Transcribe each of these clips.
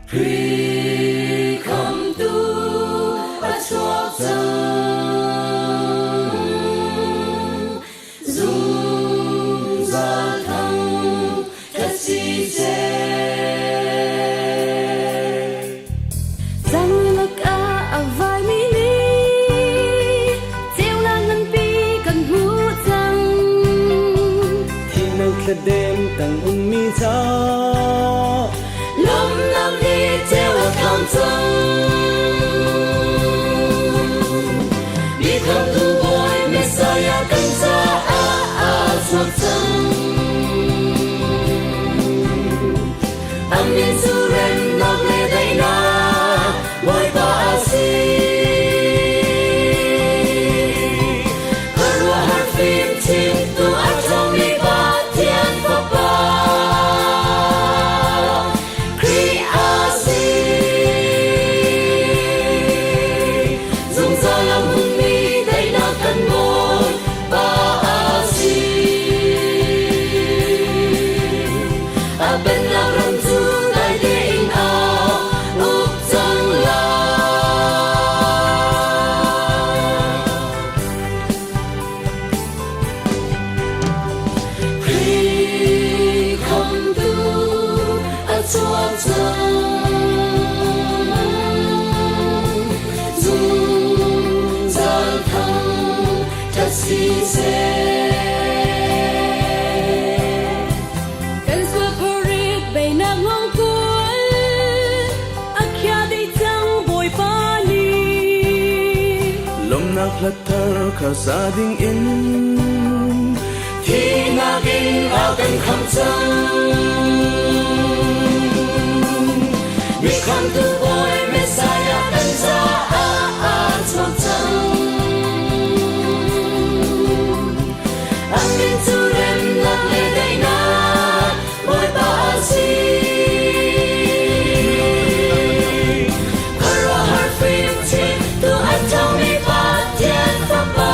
Khrih khamtu a chuak cang. Zungzal thang ṭhat si seh. Zanglak ah a vaimi nih ceunak nganpi kan hmuh cang. Thihnak thladem tang ummi ca Lawmnak nih ceu a thang cang. Mi khamtu Bawi Messiah kan caah aa chuak cang. A min cu remnak le daihnak Bawipa a si. Khuaruahhar fimchimtu a ṭhawngmi Pathian Fapa Khrih a si. Zungzal a hmunmi daihnak kan Bawipa a si. A pennak ram cu dai tein a uk cang lai. Khrih khamtu a chuak cang. Zungzal thang ṭhat si seh. Kan sulpharit beinak ngongkual a khia dih cang Bawipa nih. Lawmnak hla thar kha sa ding in Thihnak in a kan khamh cang. Mi khamtu Bawi Messiah kan caah aa chuak cang. A min cu remnak le daihnak Bawipa a si. Khuaruahhar fimchimtu a ṭhawngmi Pathian Fapa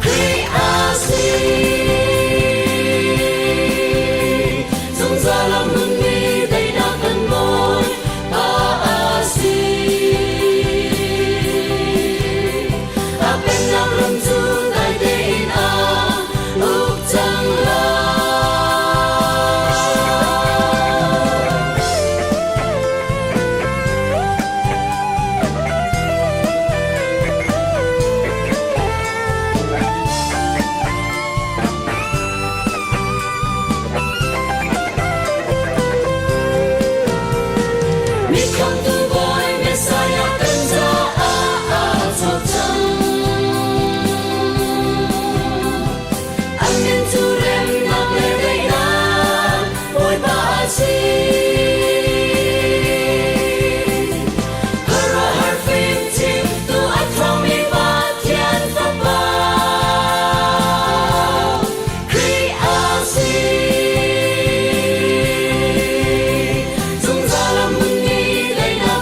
Khrih a si. Zungzal a hmunmi daihnak kan Bawipa a si. A pennak ram cu dai tein a uk cang lai. Mi khamtu Bawi Messiah kan caah aa chuak cang. A min cu remnak le daihnak Bawipa a si. Khuaruahhar fimchimtu a ṭhawngmi Pathian Fapa Khrih a si. Zungzal a hmunmi daihnak.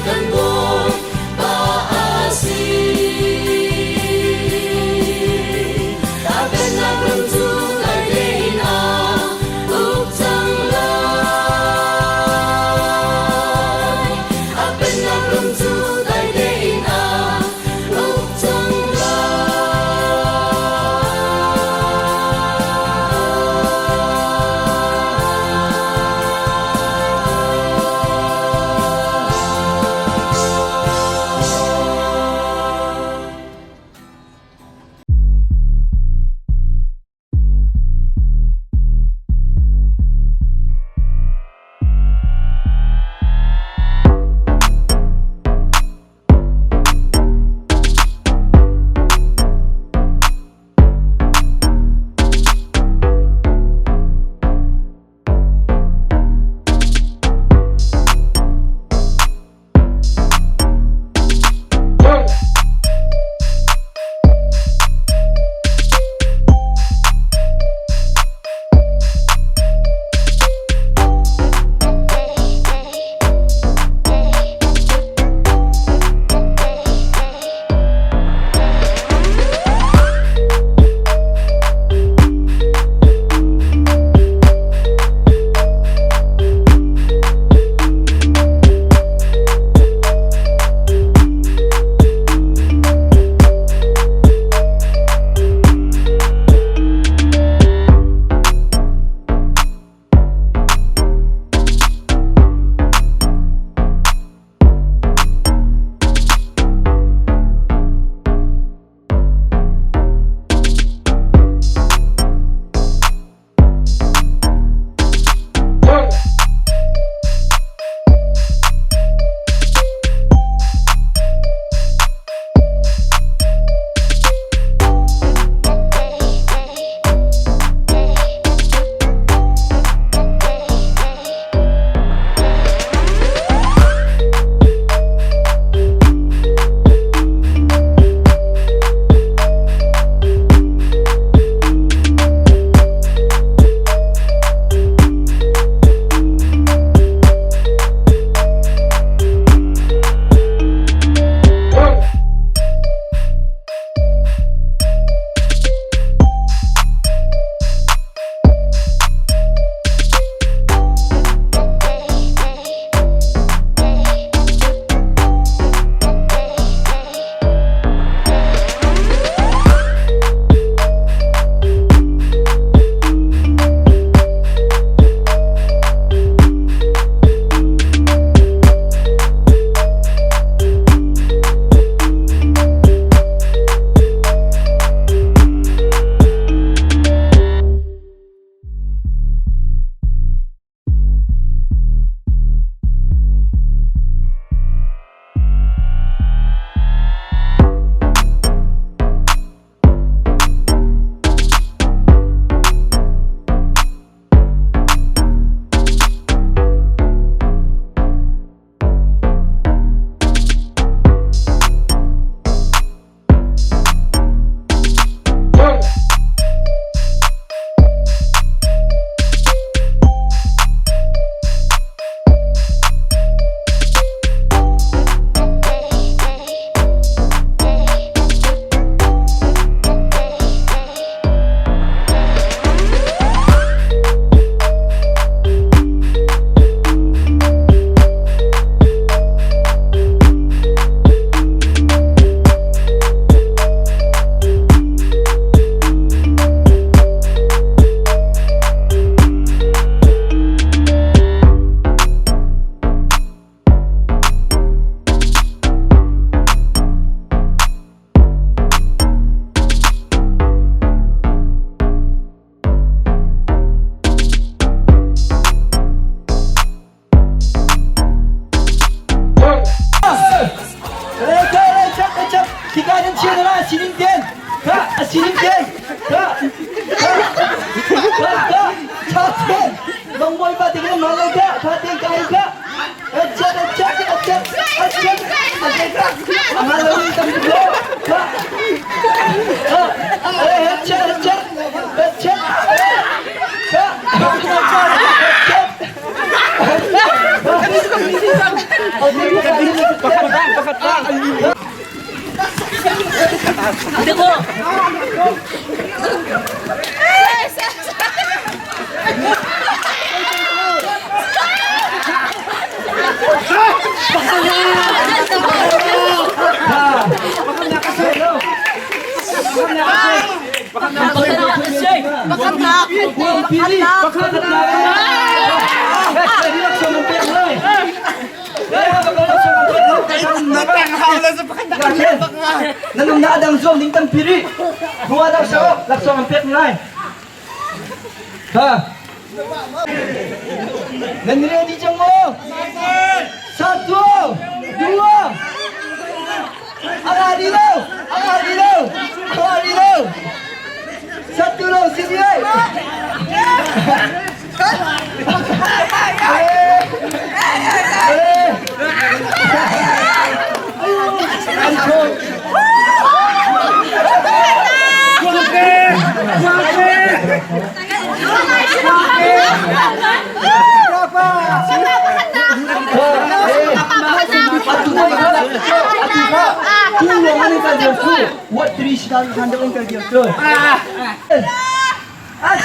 Mana ka? Thate kai ka? Acha acha acha acha acha ka? Mana ni tam ko? Ka? Acha acha acha ka? Na nung na dang zuam ding tampi rih. Dua dang so laksawng an pek lai. Ha. Nan ready cang maw? Satu, dua. Aga di lo, aga di lo, aga di lo. Satu lo sini ai. What three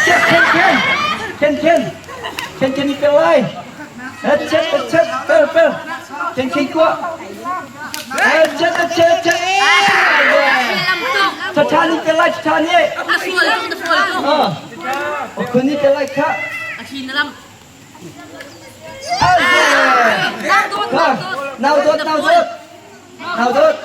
Chet ken ken ken ken ken ni pel lai. Chet chet pel pel ken ken kuah. Chet chet chet. Cha cha ni pel lai cha ni. Ah. Kun ni pel lai kha. Nau dot nau dot. Nau dot.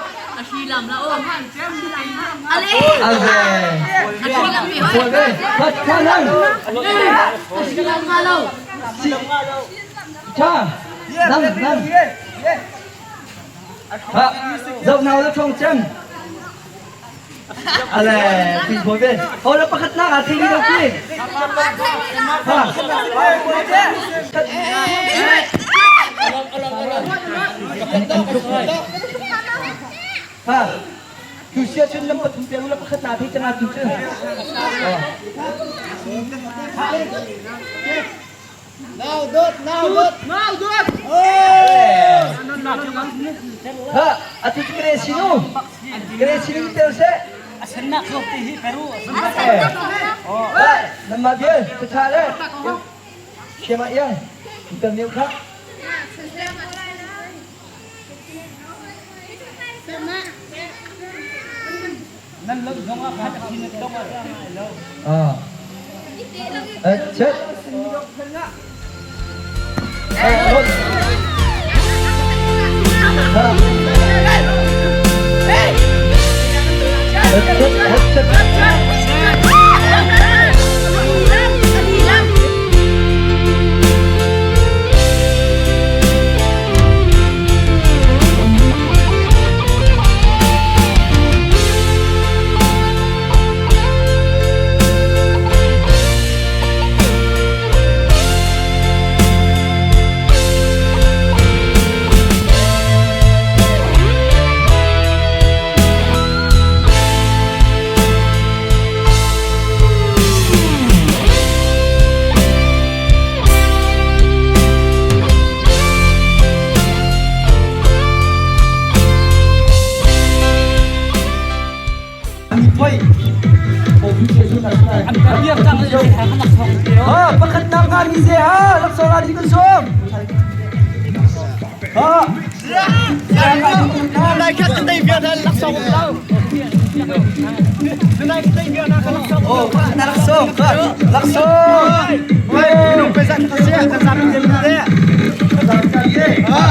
Zoh na thong cem. Ale, pin pho ve. Ho la pakhat nak ah thei lo pi. Ha. Ha. Tu sia chun lam pathum pe la pakhat na thei changa tu chu. Nau dot, nau dot, nau dot. Ha, atu chu kre sinu. Kre sinu tel se. Asennak zok ti hi Peru. Oh, nama dia, cha le. Siapa yang? Kita ni kha. Nan lo zong ah khat a thin dong ah lo. Ah. Chet. Ha, pakhat nak nga ni se ha, laksawng la di kan som. Ha. Lai khat kan dei bian laksawng lo. Lai kan dei bian ka laksawng. Oh, na laksawng, ka laksawng. Wei, minung pesa kita sia, kan sapi dia dia. Ha.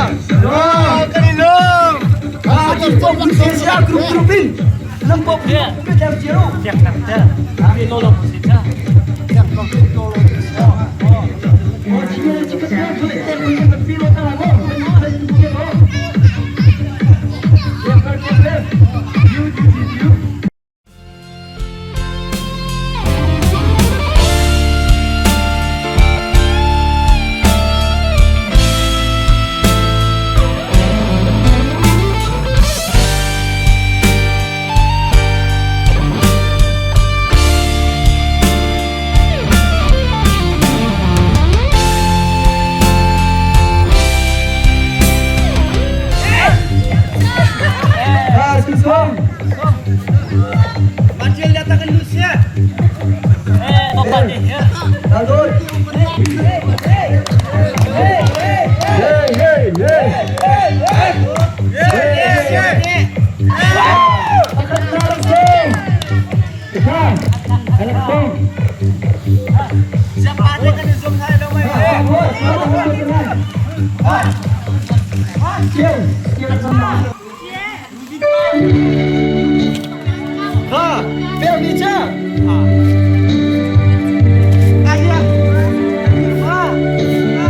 Oh, kan ilong. Ah, sia grup grupin. Nang pop grup jam zero. Ha, bel ni cha. Alia. Ha. Ha.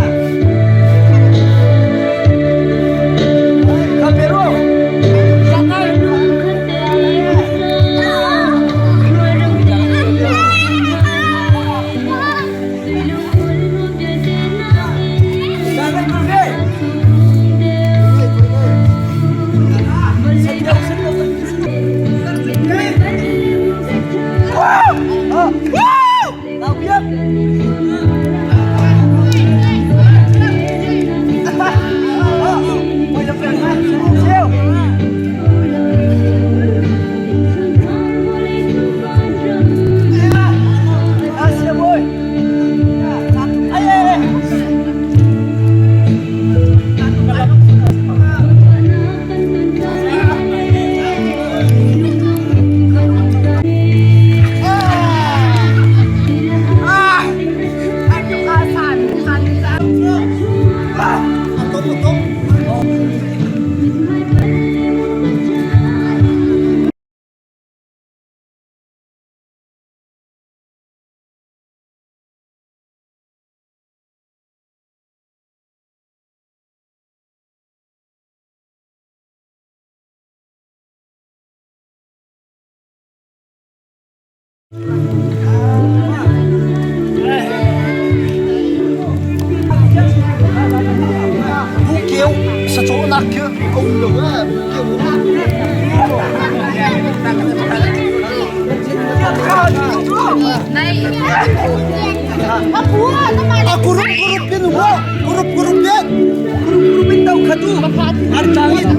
Ka pero. Bukeu sacaw nak khi ko lo ah bukeu. Kurup kurup din wa kurup kurup din kurup kurup din tau khatu ar tangin.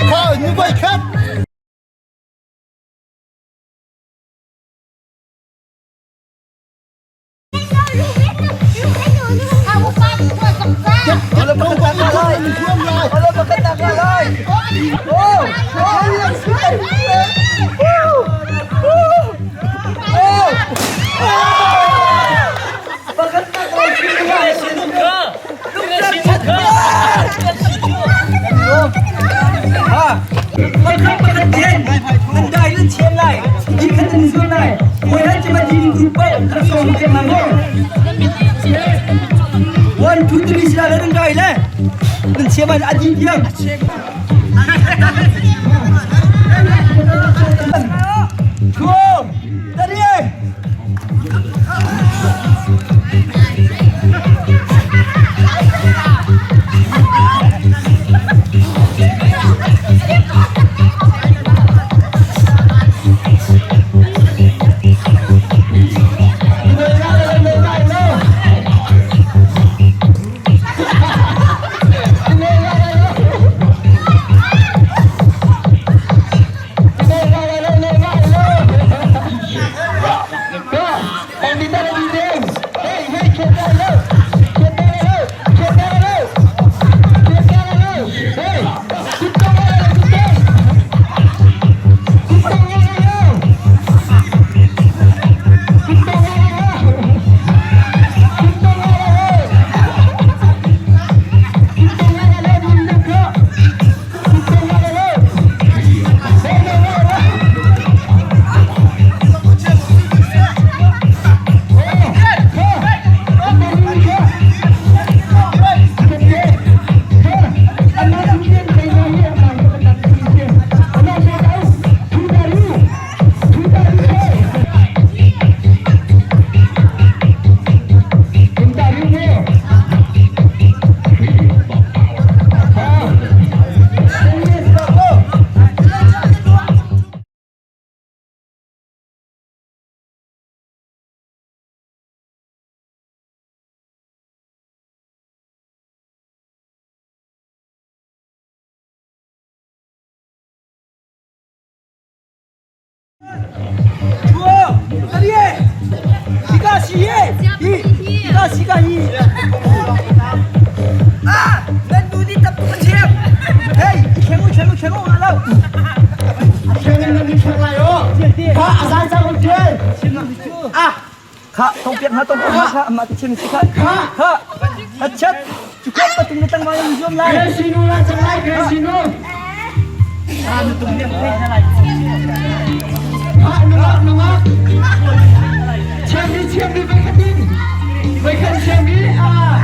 Kha như vậy khác. One, two, three, sila na dai le. Nan chia man adi diam. Two, three. Kha tong piak hna tong piak hna kha amah te chim si kha kha hachat cukap patung na tang ma yang zuam lai Sinu la cang lai ke sinu. Ha nungak nungak. Chiam ni chiam ni vai khatin. Vai khat chiam ni ah.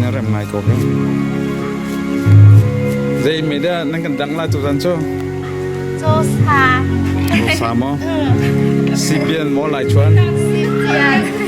Na rem ngai ko ke. Zei me dah nan kan dang la tu zan cu? Caw sa. Caw sa maw? Sipian maw lai chuan? Sipian.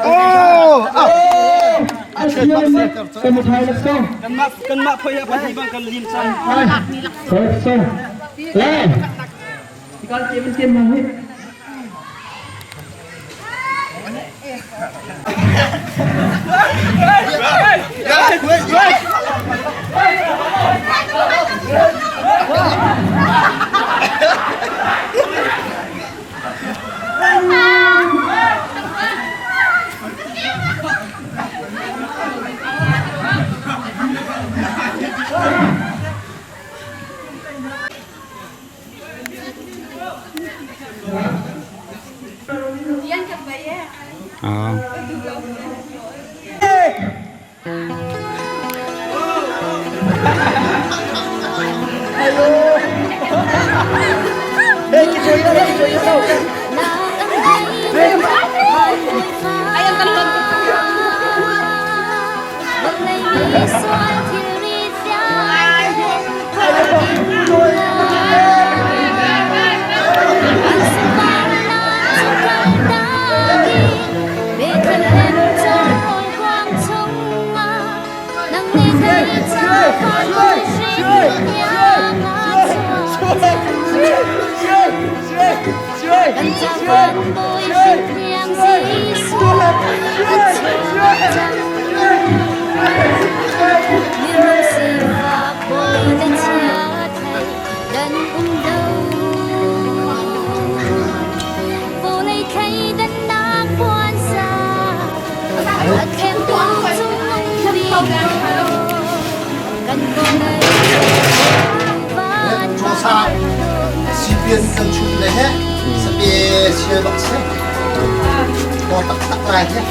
Oh! Let's go. Kanmah phoi ah pahnih bang kan lim cang. Let's go. Lên. Con chị bên trên mà hết. Ah. Sipian kan chuh le he special bak si. Ko taktak lai he.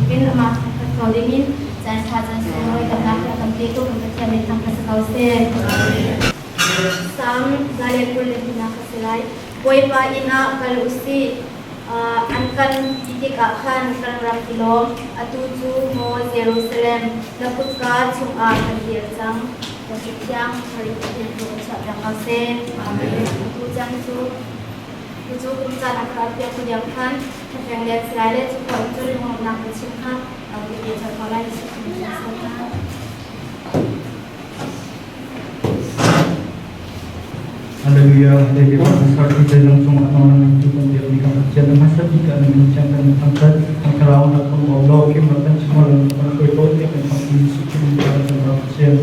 bantukin amah thangṭhat ko dingin caan ṭha caan sunglawi damnak he a kan petu kan Pathian min thangṭhat si ko seh. Salm 122 a si lai. Bawipa inn ah kal u sih. An kan ti tikah khan kan rak i lawm. Atu cu maw Jerusalem, na kutka chungah kan dir cang. Worship thiang Hari Pathian tu kan chuahpiak ko seh. Atu cang cu cucu kum caan a kha piak tu diam khan thlafeng lian salai le cu khua in cun lunglawmhnak biachim kha biapi cang ko lai ti Hallelujah, Hallelujah. Pastor Peter lang cung atong lang tu kan biak ni kan Pathian na hmasa bik ah na min thiang kan thangthat kan thlarau na kan om lo kim rak kan chimol kan hruai ko te kan thang Jesuh Khrist min kan kan Pathian.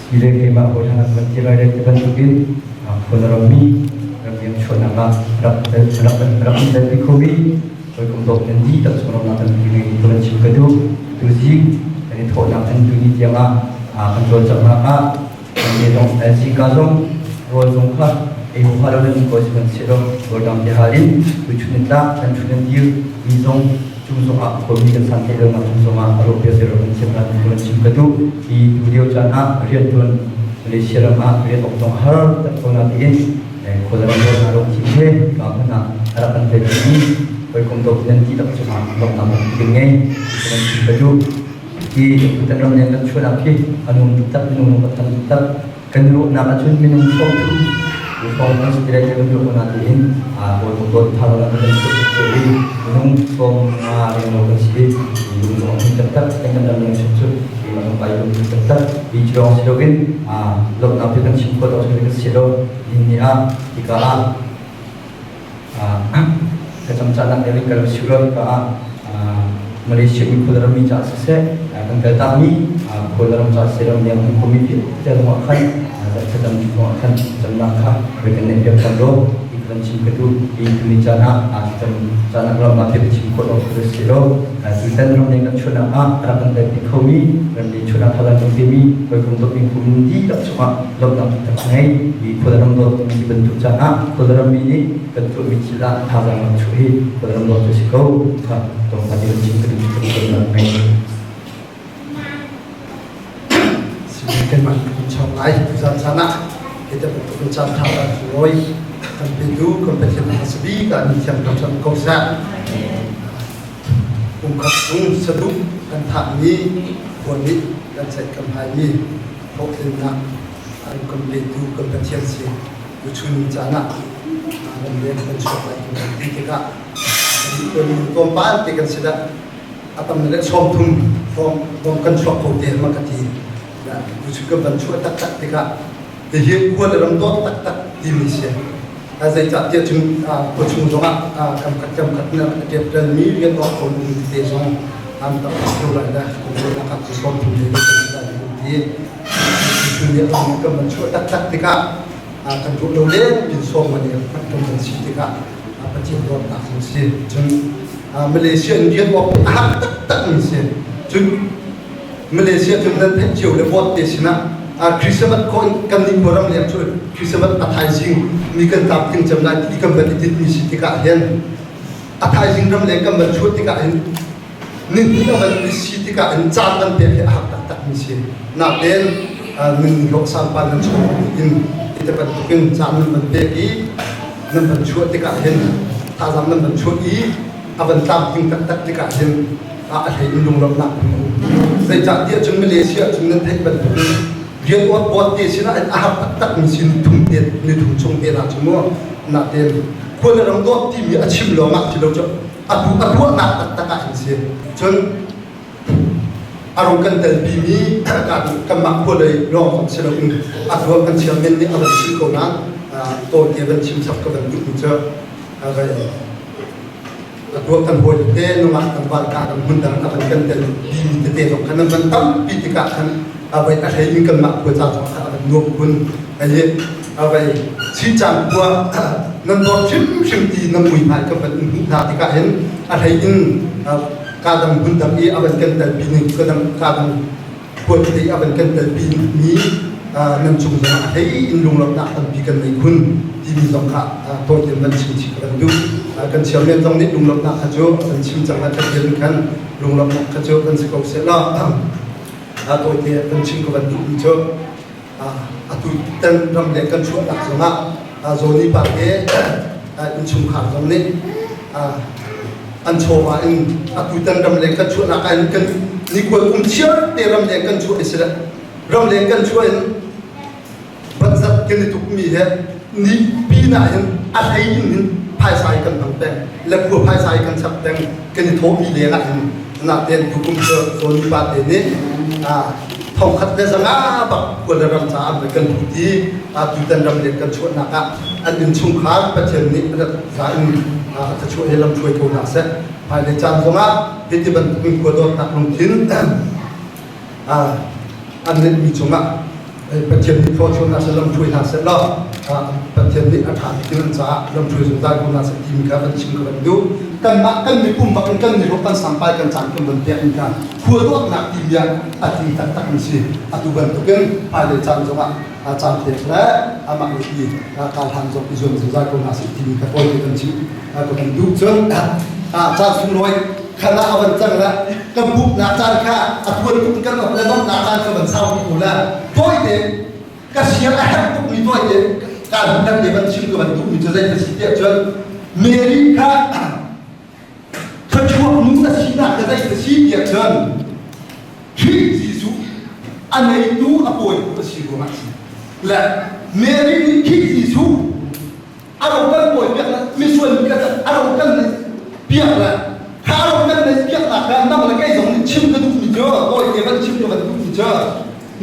Sile keimah bawi hna kan ti lai le ti bantukin khual rammi ramrian chuahnak ah rak rak rak tel pi khomi hawikom dawt nan dih tak chung ramnak kan ngei kan chim ka duh. Tuzing kan i thawhnak an tuni tiang ah kan cawlcanghnak ah kan ke zong zingka zong rawl zong kha ei huha lo nan ko si kan si lo rawl dang te hal in tu chun tlak kan chun an dir mi zong cung zong ah khuami kan san thei lo nak cung zong ah aro pia zero kan chim kan kan chim ka duh. Hi tu lio caan ah rian tuan Malaysia ram ah rian ok zong har tak ko na tiin khual ram rawl na ro thim he ka hmun ah rak kan tel mi hawikom dawt nan ti tak cungah lawmhnak kan ngei kan chim ka duh. Hi tutan ram nen kan chuahnak khi anung taktak, minung kan taktak kan ruahnak ahcun minung 30 hrawng kan si lai kan ruah na tiin hawikom dawt thar kan kan chuah i minung 50 renglo kan si. Lung zong hun taktak kan kan ram ning cu keimah zong kai lung taktak bi lawng si loin lawmhnak pe kan chim khawh kan si lo. Ni ah hika ah thlacam cahnak deuh in kal usih law hika ah Malaysia mi khual rammi caah siseh, kan kaltakmi khual ram caah siseh, ramleng um khuami vialte zongah khan thlacam zongah khan thlacamnak kha ri kan neih piak tawn law hi kan chim ka duh. Hi tuni caan ah thlacam caan ah ram ah chim khawh lo khi si law tutan ramleng kan chuahnak ah rak kan telpi khomi ramleng chuahnak thazaang kan pemi hawikom dawtmi kum dihlak chungah lawmhnak taktak ngei hi khual ram dawt ti bantuk caah khual rammi nih kan tuahmi thil ah thazaang rak chuah hi khual ram dawt cu si ko kha tawngpa ti chim ka duh ka duh ngei. Kan man kan chong lai tuzan caan ah kita bantuk caan tha kan lawi kan petu kan Pathian hmasabi ka ni thiam kan chan ko seh. Kum khat chung saduh kan thahmi khua nih kan ceih kan haimi hlawhtlinnak an kan petu kan Pathian si. Tuchun caan ah ramleng kan chuak lai kan ti tikah tlawmpal te kan si dah a tam le 30 hrawng kan chuak kho te ma ka ti. Tuchun kan van chuah taktak tikah tihin khua le ram dawt taktak timi si. Zeicahtiah cun khuachung zongah kam khat kam khat na ṭepṭal mi rian tuah kho ding tete zong am tak theu lai le kawlnak ah cu 30 le kan si lai ti. Cu nih kan van chuah taktak tikah kan ruah lo len pin sawm man kan kan si tikah Pathian dawtnak zong si. Cun Malaysia in rian awk a har taktak mi si. Cun Malaysia cun nan theih cio le vote te sinah Christmas ko kan nih ram leng cu Christmas a thaizing mi kan tlamtling cem lai ti kan van i tinh mi si tikah hin a thaizing ram leng kan van chuah tikah hin nihnih a van i si tikah hin caan van pek hi a har taktak mi si. Nain nun hlawh sampa nan chuah in ite bantukin caan nan van pek i nan van chuah tikah hin thazaang nan van chuah i a van tlamtling taktak tikah hin a hlei in lunglawmhnak an hmu. Zeicahtiah cun Malaysia cun nan theih bantukin rian uat buat te sinah a har taktak mi si nithum te nithum chung te na cu mu natein khua le ram dawt timi a chim lawng ah ti lo cu atu a tuahnak taktak ah in si. Cun a rung kan telpi mi kanmah khua lei lawng si loin a tuah kan chairman nih a van chim ko nain tawlte van chim chap ka van duh mi cu atuah kan hawi te nungak tlangval ka kan hmun dang a van kan tel mi tete zong khan an van tampi tikah khan avai a hlei in kanmah khua ca zong kha a van nuam khun ai avai chi cang khua nan dawt hrimhrim ti na mui hmai ka van in hmuh hna tikah hin a hlei in ka dang hmun dang i a van kan telpi ning ka dang ka dang khua tete a van kan telpi ni nan cung zong a hlei in lunglawmhnak tampi kan nei khun timi zong kha tawite van chim chih ka van duh. Kan chairman zong nih lunglawmhnak kha cu kan chim cang lai Pathian khan lunglawmhnak kha cu kan si ko seh law tawite kan chim ka van duhmi cu atu tan ram le kan chuahnak zongah Zoni pa te innchungkhar zong nih an chawva in atu tan ram le kan chuahnak ah kan nikual kum chiar te ram le kan chuah si le ram le kan chuah in banzat kan i tukmi he ni pi na hin a hlei in hin phaisa hi kan hmang peng le khua phaisa hi kan chap peng kan i thawhmi leng ah hin na ten tukum cu Zoni pa te nih thongkhat le zanga bak kual ram caah kan phuti tutan ram le kan chuahnak ah an innchungkhar Pathian nih rat za in a chuah he lam hruai ko hna seh. Hmailei caan zongah hiti bantukin khua dawtnak lungthin an neihmi cungah Pathian nih thluachuahnak seh lam hruai hna seh law Pathian nih a ṭha bik in an caah lam hruai zungzal ko hna seh timi kha van chim ka van duh. Kanmah kan mipum bak in kan mihruk kan sangpai kan caan kan van pek mi kha khua dawtnak timi ah a tling taktak an si. Atu bantukin hmailei caan zongah caan pek le amah le ti kal zong i zuam zungzal ko hna sih timi kha tawi te kan chim ka kan duh. Cun caan sunglawi khala a van cang la kan buknak caan kha a tuan tuk kan le nomnak caan kha van sau pi ko la tawi te ka siang a herh tuk mi tawi te ka kan te van chim ka van duh mi cu zei ka si tiah cun Mary kha thluachuak nu na sinak ka zei ka si tiah cun Khrih Jesuh a neitu a pawitu a si ruangah a si. Le Mary nih Khrih Jesuh a ro kan pawi piak le misual mi ka a ro kan neih piak le kha a ro kan neih piak nak kha nang le kei zong nih chim ka duh mi cu kawi te van chim ka van duh mi cu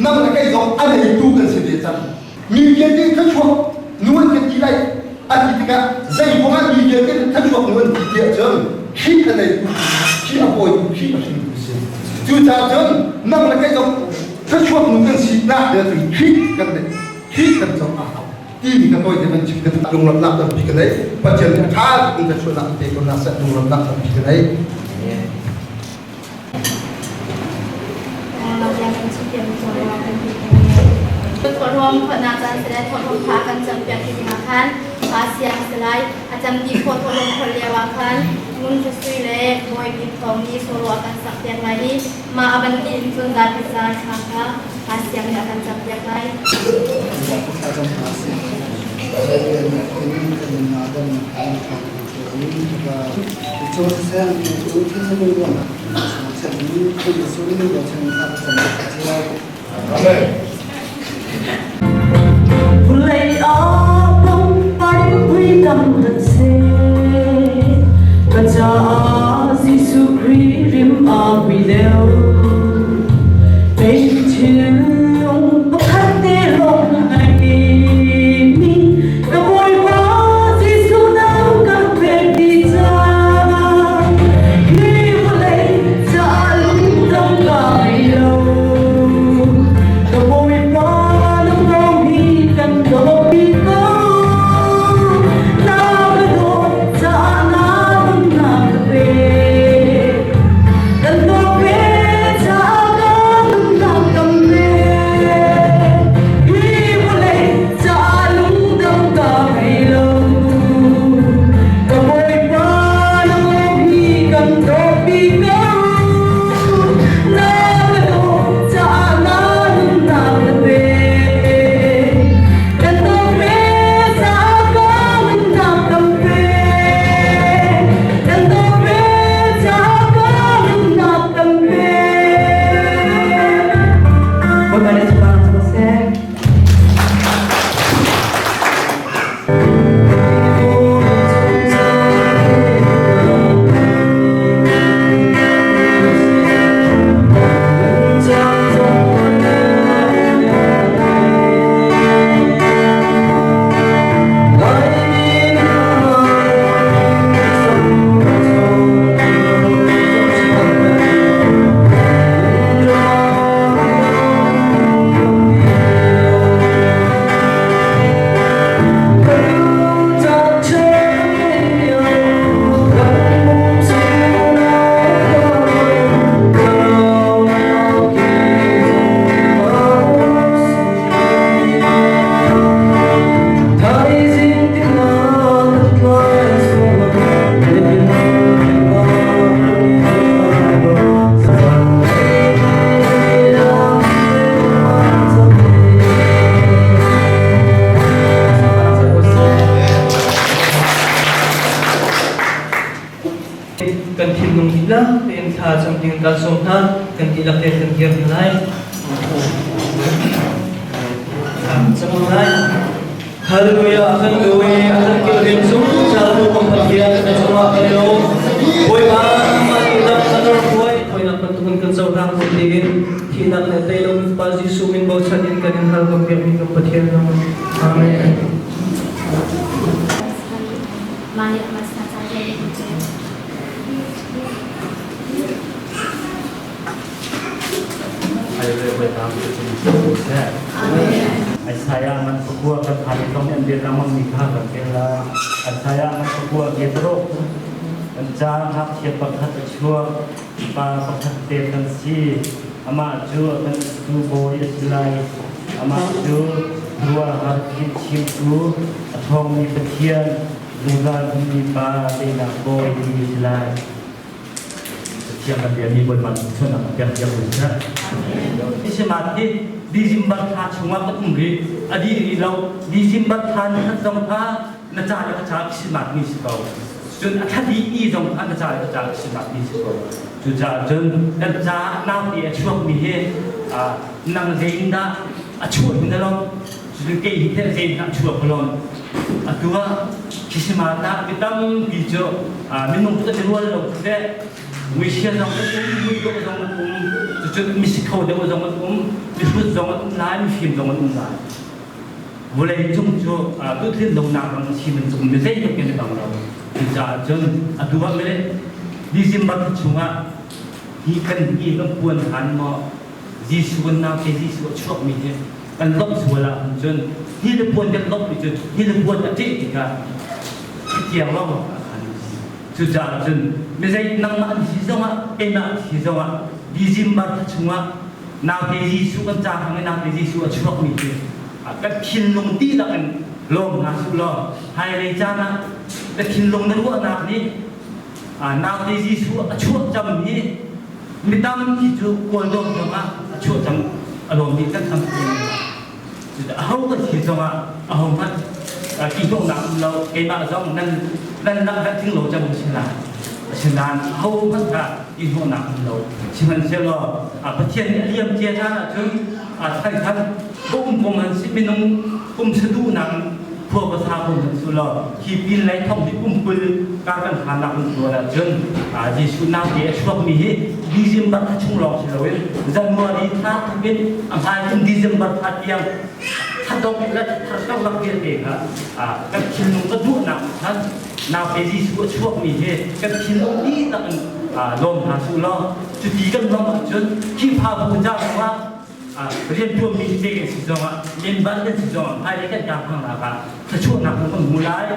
nang le kei zong a neitu kan si ve cang. Mi vialte thluachuak nu an kan ti lai a ti tikah zei ruangah mi vialte thluachuak nu an ti tiah cun Khrih a neitu Khrih a pawitu Khrih a hringtu si. Cucaah cun nang le kei zong thluachuak nu kan si nak ding cun Khrih kan neih Khrih kan co a hau timi ka tawi te man chim ka lunglawmhnak tampi ka nei. Pathian nih a ṭha tuk in thluachuahnak pe ko hna seh, lunglawmhnak tampi ka nei. Thawhlawm khawhnak caan sile thawhlawm kha kan campiak ti dingah khan pa siang salai a cam ti khawh thawhlawm khawh lio ah khan Ngun Sui le Bawi Bik Thawng nih solo a kan sak piak lai i mah a van ti in cun zapi caan thla kha pa siang nih a kan campiak lai. Vulei ah pangpar pui tam rat seh, ka caah Jesuh Khrih rim a hui deuh. Kei thinlung pakhat te lawng ngeimi ka Bawipa Jesuh nang kan pek dih cang. Hi vawlei caah lungdong ka ngei lo. Ka Bawipa nang hi kan dawt ko. Na ka dawt caah na nunnak ka pek. Kan dawt ve caah ka nunnak kan pek. Hi vawlei caah lungdong ka ngei lo. Ka Bawipa nang hi kan dawt ko. Na ka dawt caah na nunnak na pek. Kan dawt ve caah ka nunnak kan pek. Kan dawt ve caah ka nunnak kan pek. Bawipa nih subang sa seh. Thla cam ding kan sawm hna. Kan dihlak te kan dir hna lai. Cam lai. Hallelujah, kan duwi, kan kilvin zungzal tu kan Pathian na cungah kan lawm. Bawipa, nangmah nih dam kan hruai, thawinak bantukin kan cohlang ko tiin thihnak le tei lomi Pa Jesuh min bochan in kan in hal kan biakmi kan Pathian nang. Amen. Mah nih a sa ca Isaiah man pakua kan thai tong an bir ramang mi kha kan tel la Isaiah man pakua ge tro kan cha hak chiat pakhat a chuak pa pakhat te kan si amah cu kan tu bawi a si lai amah cu ruah har thil chimtu a ṭhawngmi Pathian zungzal mi pa teinak bawi ti si lai Pathian kan biami Bawipa nih chonnak a pek piak ko seh. Sihmanhsehlaw December thla chungah kan um rih. A dih rih lo. December thla ni khat zong kha na ca le ka ca Christmas ni si ko. Cun a thla dih ni zong kha na ca le ka ca Christmas ni si ko. Cucaah cun kan ca naute a chuakmi hi nang zei in dah a chuah hin na lawm. Cun kei hi teh zei in dah a chuak ka lawm. Atu ah Christmas ah mi tampi cu minung cu kan i rual lo teh muisia zong an um, muidawh zong an um, cucun misikho deuh zong an um, mihrut zong an um lai, mifim zong an um lai. Vawlei cung cu tutlin lonak ram a si bantuk mi zeitluk in a bang lo. Cucaah cun atu ah mele December thla chungah hi kan hi kan puan han maw Jesuh kan naute Jesuh a chuakmi hi kan lawmh sual ahcun cun hi le puan kan lawmh mi cu hi le puan a ṭeh tikah tiang lawng a khan cucaah cun mizei nangmah an si zongah keimah an si zongah December thla chungah naute Jesuh kan ca hang i naute Jesuh a chuakmi hi kan thinlung dihlak in lawm hna suh law hmailei caan ah na thinlung na ruahnak nih naute Jesuh a chuah cam hi Mi tampi cu Kawldawm zongah a chuah cang a lawmmi kan tampi. Aho kan si zongah ahohmanh ṭihhnawhnak um lo keimah zong nan nan langh tling lo cang si lai. Asinain ahohmanh kha ṭihhnawhnak um lo. Sihmanhsehlaw Pathian nih a liam cia caan ahcun than khan um kum han si minung kum saduhnak khua ka sa ko hmanh su law hi pin lei thong hi kum 20 kar kan hlannak kan tuan ahcun Jesuh naute a chuakmi hi December thla chung lawng si loin January thla thawk in a hmai kum December thla tiang thadong le tharkarlak vialte kha kan thinlung ka duhnak khan naute Jesuh a chuakmi hi kan thinlung dihlak in lawm hna su law cuti kan lawm ahcun Khrihfabu ca zongah riantuanmi tete kan si zongah member kan si zongah hmailei kan kar hmangnak ah thluachuahnak kan hmu lai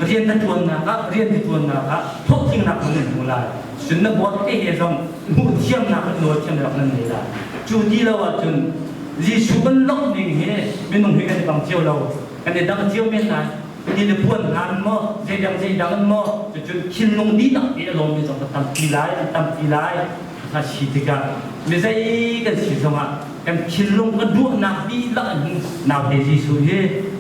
rian na tuannak ah rian na tuannak ah hlawhtlingnak kan hmu lai cun na buat te he zong hmuh thiamnak kan nawl thiamnak nan nei lai cu ti lo ahcun Jesuh kan lawmh ning hi minung hi kan i bang cio lo kan i dang cio men lai ni le puan hlan maw zeidang zeidang maw cucun thinlung dihlak te a lawmmi zong ka tampi lai an tampi lai a si tikah mizei kan si zongah kan thinlung kan ruahnak dihlak in naute Jesuh hi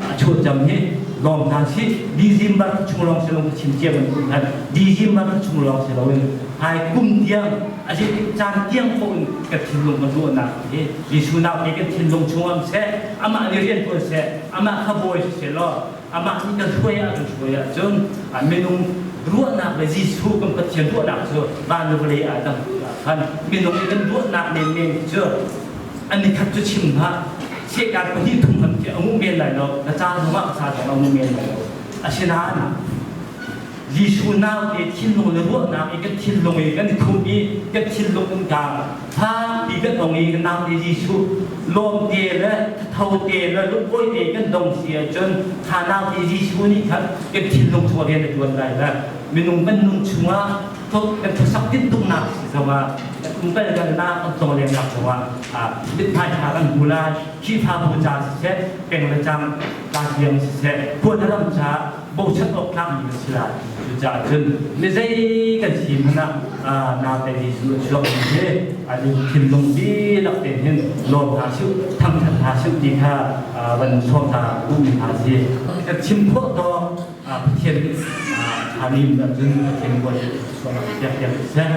a chuahcam hi lawm hna sih December chung lawng si lo ka chim cia bantuk khan December chung lawng si loin hai kum tiang a si caan tiang ko in kan thinlung kan ruahnak hi Jesuh naute kan thinlung chung am seh amah nih rian tuan seh amah kha bawi si seh law amah nih kan hruai ah kan hruai ahcun minung ruahnak le Jesuh kan Pathian ruahnak cu van le vawlei ah dang khan minung i kan ruahnak menmen cu an ni khat cu chim hlah sehkan pahnih thum han khi a ngu men lai lo na ca zongah ka ca zong a ngu men lai lo asinain Jesuh naute thinlung le ruahnak i kan thinlung i kan i thumh i kan thinlung um ka fakpi kan ong i kan naute Jesuh lawmte le thatho te le lungkawi te kan dong si ahcun kha naute Jesuh nih khan kan thinlung chung rian a tuan lai le minung kan nun chungah kan thusak tintuknak si zongah kan umkal kalnak kan tawlengnak zongah mithmai ṭha kan hmu lai Khrihfabu ca siseh peng le cang tlang siseh khua ram ca bochan awk tlakmi kan si lai. Cucaah cun mizei kan si hmanh ah naute Jesuh a chuakmi hi an thinlung dihlak tein hin lawm hna sih, thangṭhat hna sih ti kha van sawm hna duhmi hna si. Kan chim khawh tawk Pathian nih Halim ahcun Pathian buat sualnak piak siseh.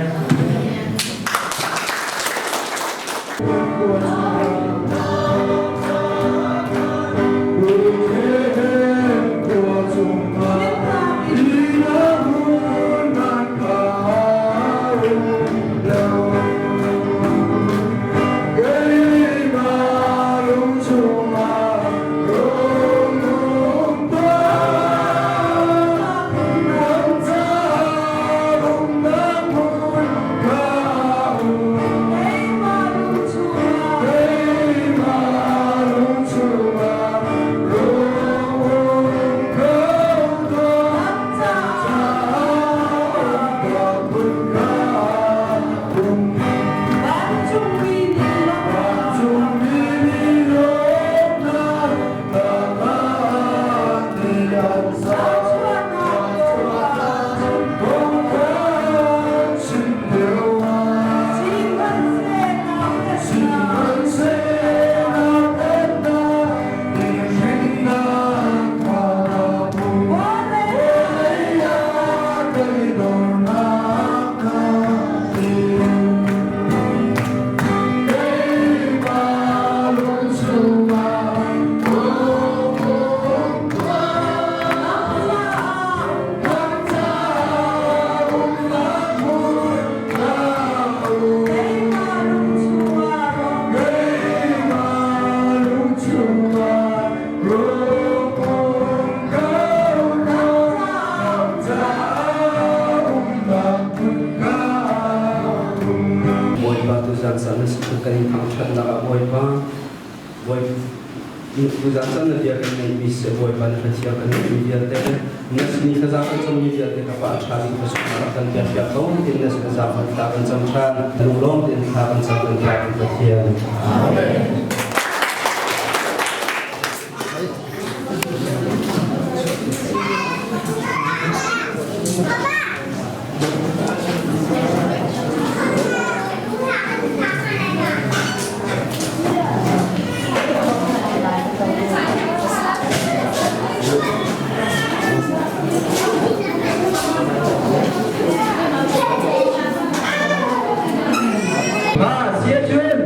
Bawipa tuzan caan na si kan in thangṭhatnak ah Bawipa tuzan caan na bia kan ngeihmi seh Bawipa na Pathian kan ngeihmi vialte na sini thlaza kan cammi vialte ka pa ṭha ding ka sungah kan piak piak ko tin na sin zaangfah thla kan cam ṭhan lunglawm tein thla kan cam kan piak kan Pathian. Amen. Ma sia chun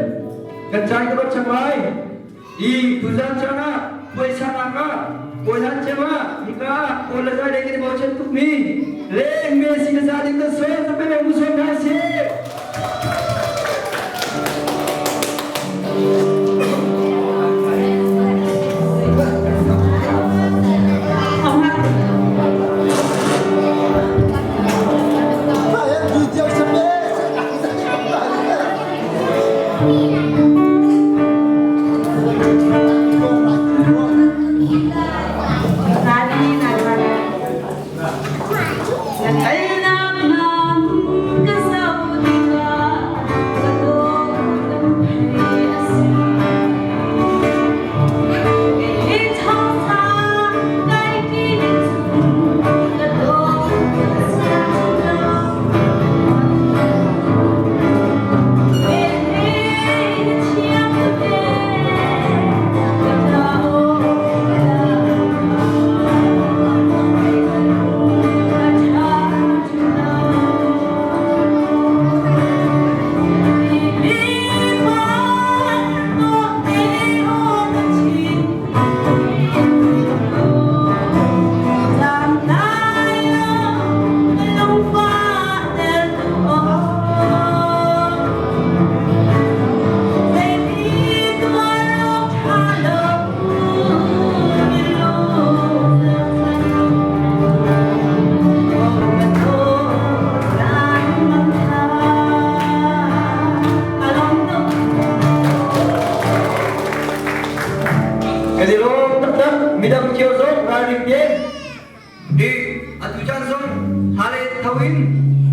kan chai ka bat chang lai i tuzan chang ah puaisa nak ah puaisan chem ah hika ah kawl le zai dei kan i bochan tuk mi leng me si na za ding kan sawn ka pe mu sawn hna si. Kan i lawm taktak midang cio zong ralring tein i atu caan zong hale tho in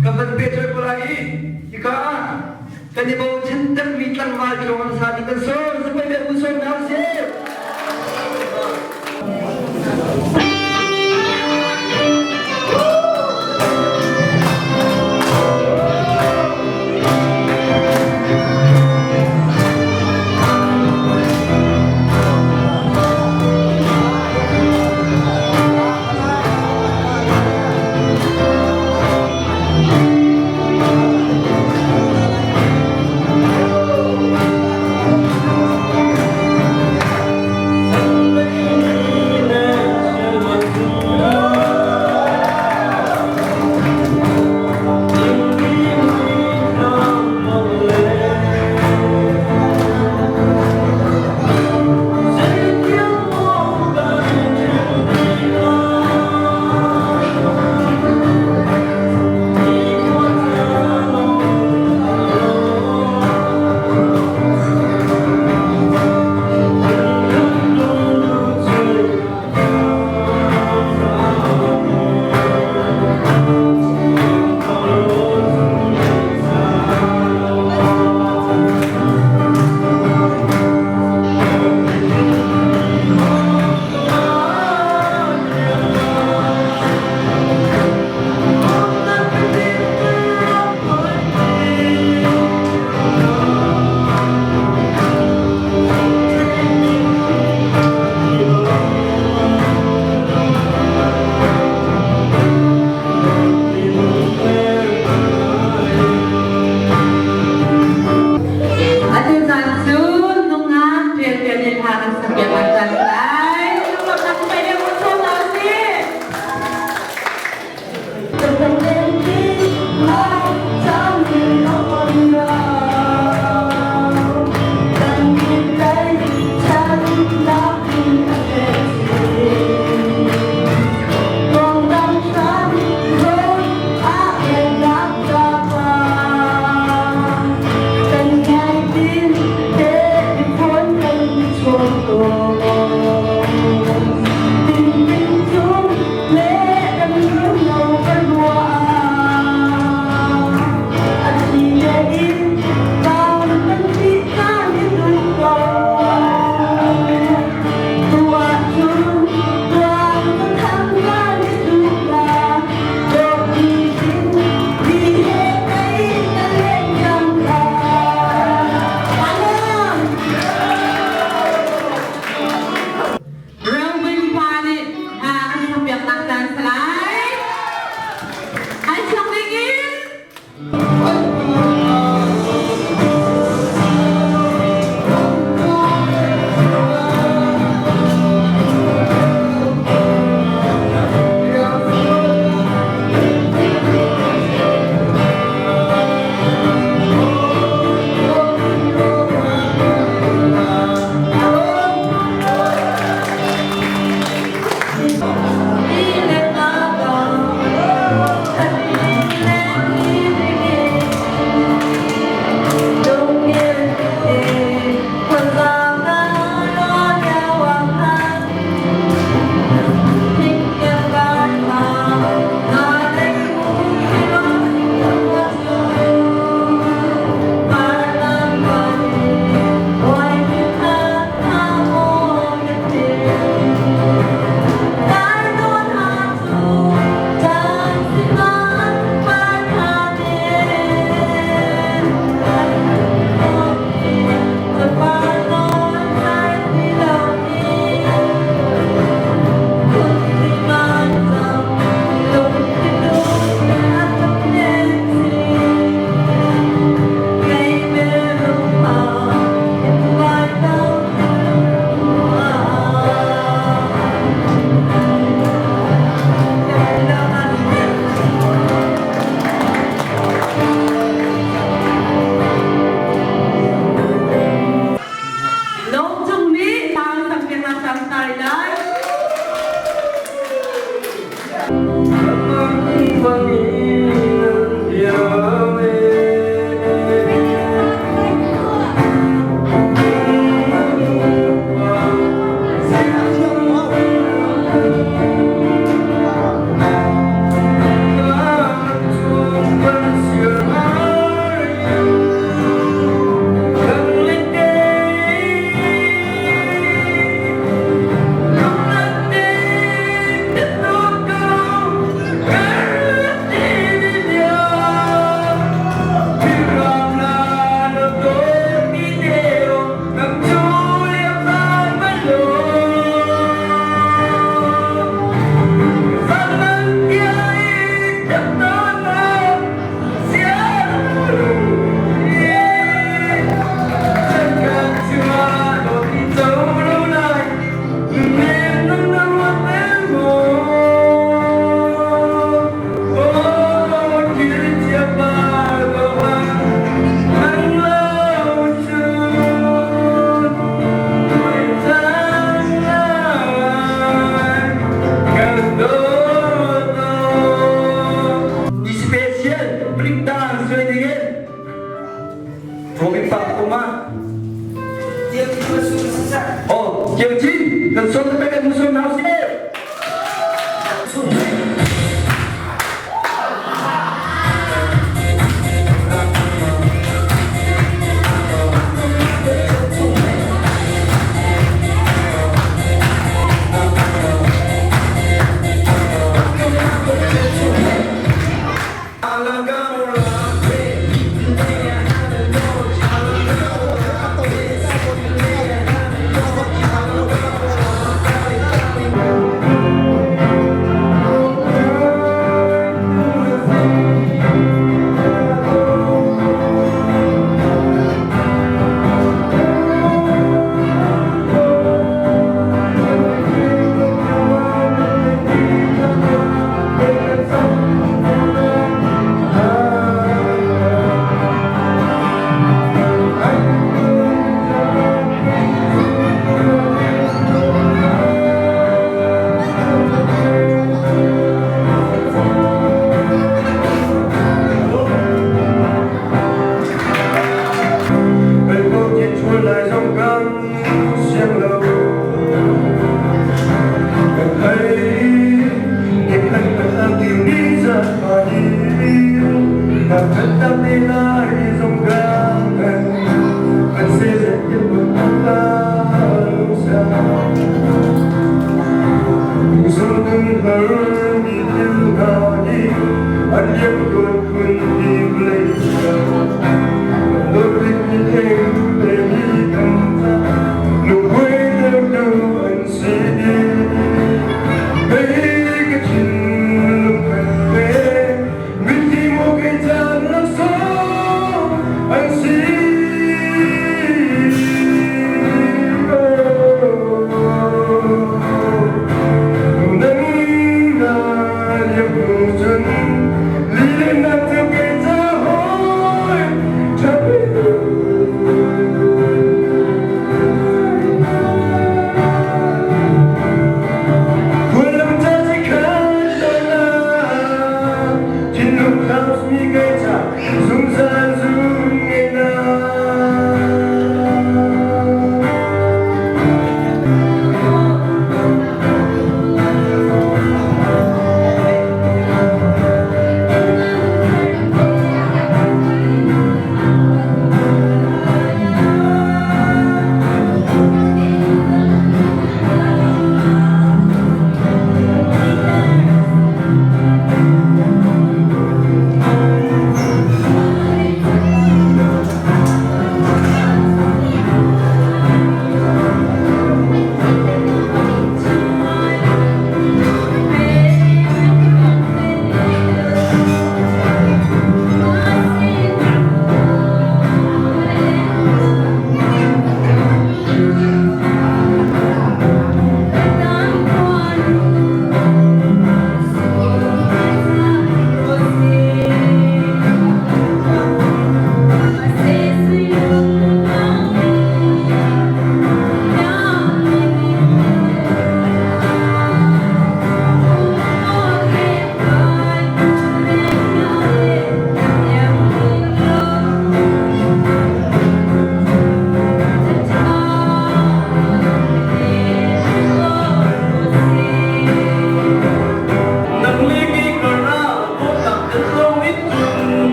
kan van pe choi ko lai i hika ah kan i bochan takmi tlangval tlawng an sa ding kan sawm sapai le u sawm hna usih. Kiau Cin kan sawm te kan sawm hna usih.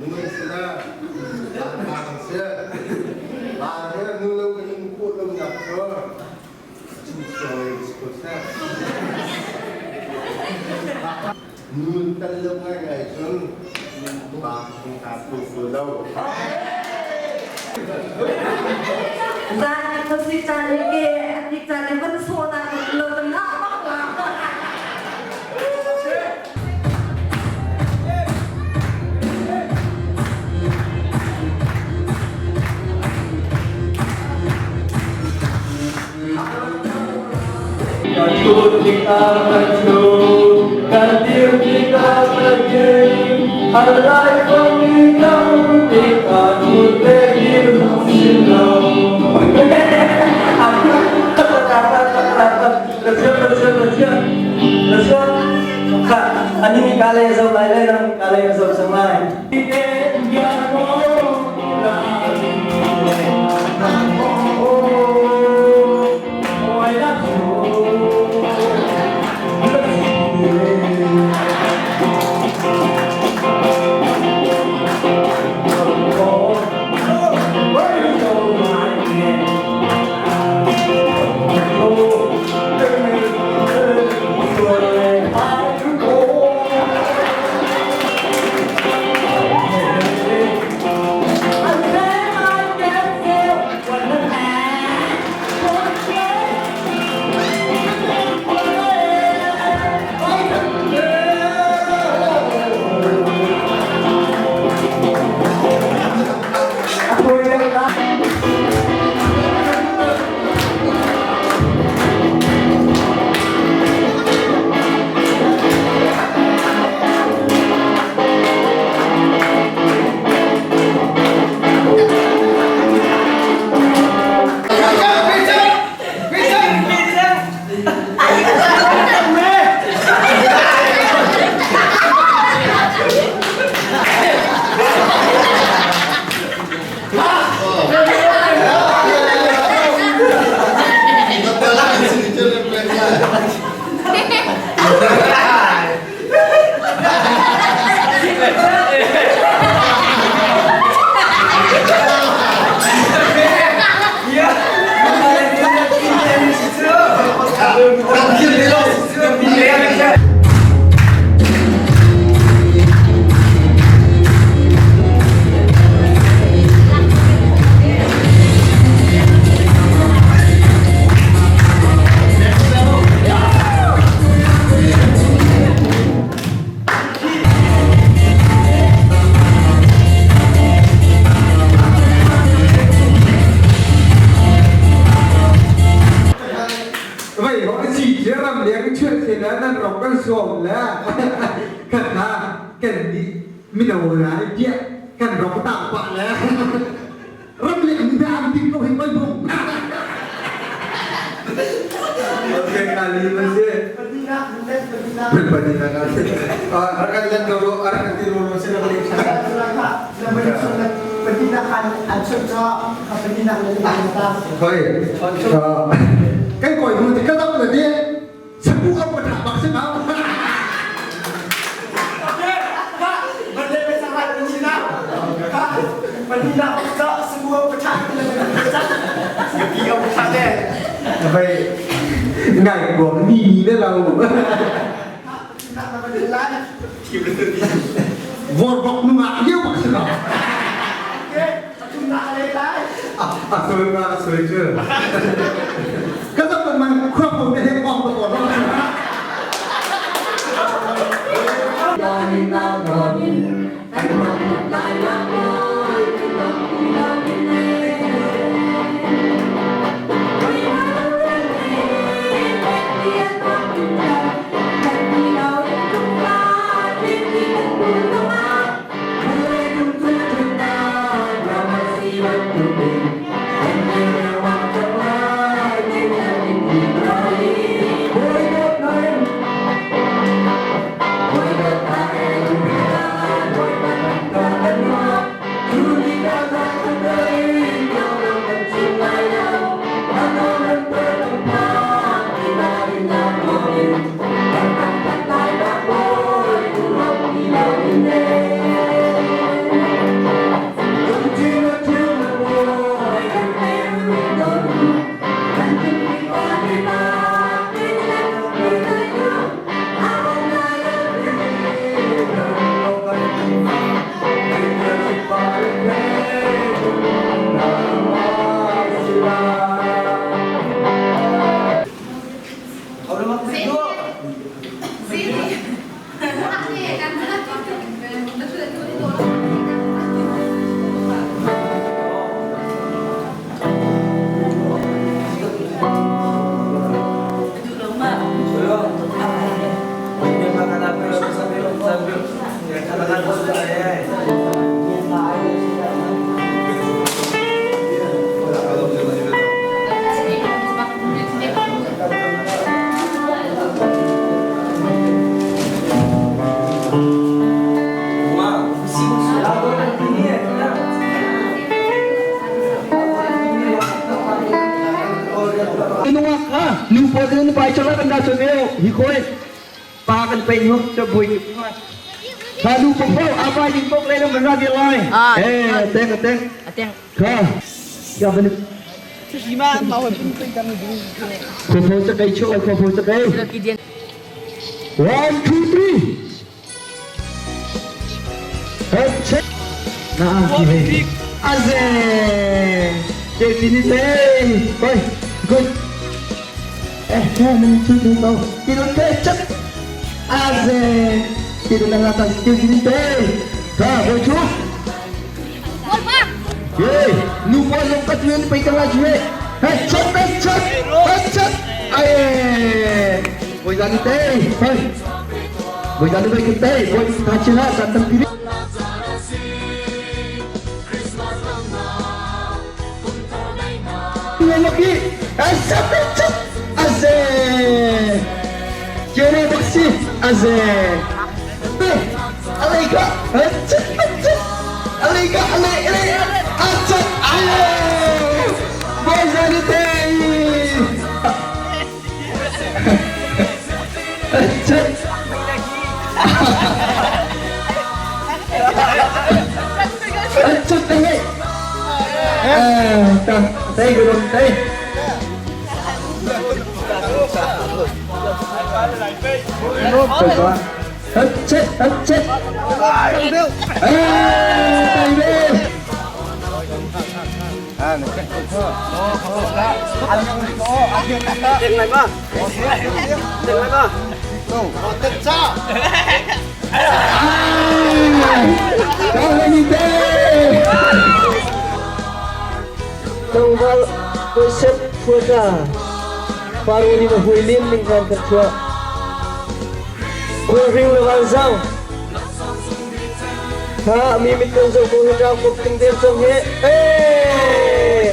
Minung si le pa kan si. Pa he nu lo kan in khawh lo nak cu chim si ko seh. Nun tel lo ngaingai cun pa ka phu lo. Zan thosik caan le ke atik caan le van sawh na lo tam na bak la. Kan ṭhut tikah kan ṭhu, kan dir tikah kan ding, har lai kong i kan tikah ṭhut le dir si lo. Ani kale zo lai le nang kale zo sang lai. Vậy họ chỉ chế làm liếng chuyện thì là nan rong kan suam la kan ha kan ni mino la dia kan rong ta pa la ram le ni am ting ko hin bai bung. Okay, kali masih. Padina kali. Arakan lan loro, arakan ti loro sila kali. Thôi, cái còi mù thì cái tóc là đi, sắp bu ông mà thả bạc xem nào. Vậy ngày của mi đấy là vọt bọc nu ngạc yêu bạc xem nào. À, sorry mà, sorry chứ. Cái tóc mà khoa học để thêm bọc được rồi. Nungak kha nu pawl cu pai chawla kan da chon eo hi khoi pa kan pe nu cho bui kha nu pok pok apa ding pok le lam kan ra di lai eh teng teng kha ya ban kho kho cha kai cho kho kho cha kai 1 2 3 Headshot. Na ang kilig. Aze! Definite! Hoy, good. Eh, eh, nang chutu to. Pinunte, chat. Aze! Pinunte latas, definite. Ka, boy chu. Yey, nu po long ka chuan pai ka la chue. Headshot, headshot, headshot. Ay! Boy zani te. Hoy. Boy zani boy kente. Boy tachila katam pili. Laki. Headshot, headshot. Aze. Kere baksi. Aze. Alay ka. Headshot, headshot. Alay ka, alay, alay. Headshot. Ay! Boy zani te. Headshot. Headshot te. Eh, ta, te gulong te. Headshot, headshot. Eh, tay be. Tangval Joseph Phuata Paru ni mahui lin ning kan kan chua Kul ring le wal zau Ha mi mit kan zo ko hin rau kop ting dem chong he Eh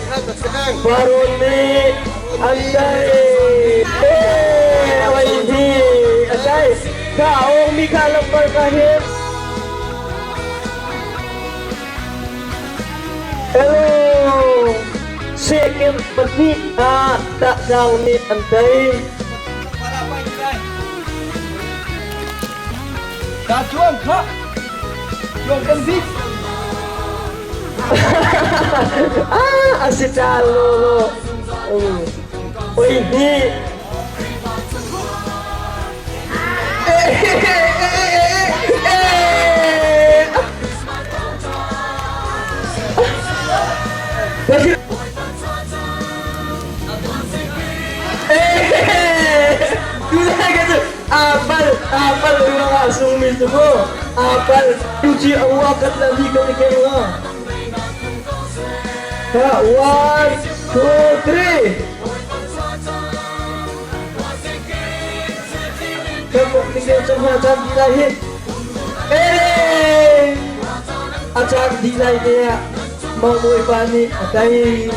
Paru ni andai Eh wai hi andai Ka ong mi ka lambar ka him Hello Second pahnih ah tak sang ni antai Ka chuang kha. Chuang kan bik. Ah, asita lo lo. Oi hi. Eh, eh, eh, eh. Eh, Apal, apal mga asong mismo. Apal, tuji ang wakat na di kami kayo nga. Ha, 1, 2, 3. Kapok tinggal sa mga chan di lahi. Eh! Acak di lahi niya. Mamuy pani atay.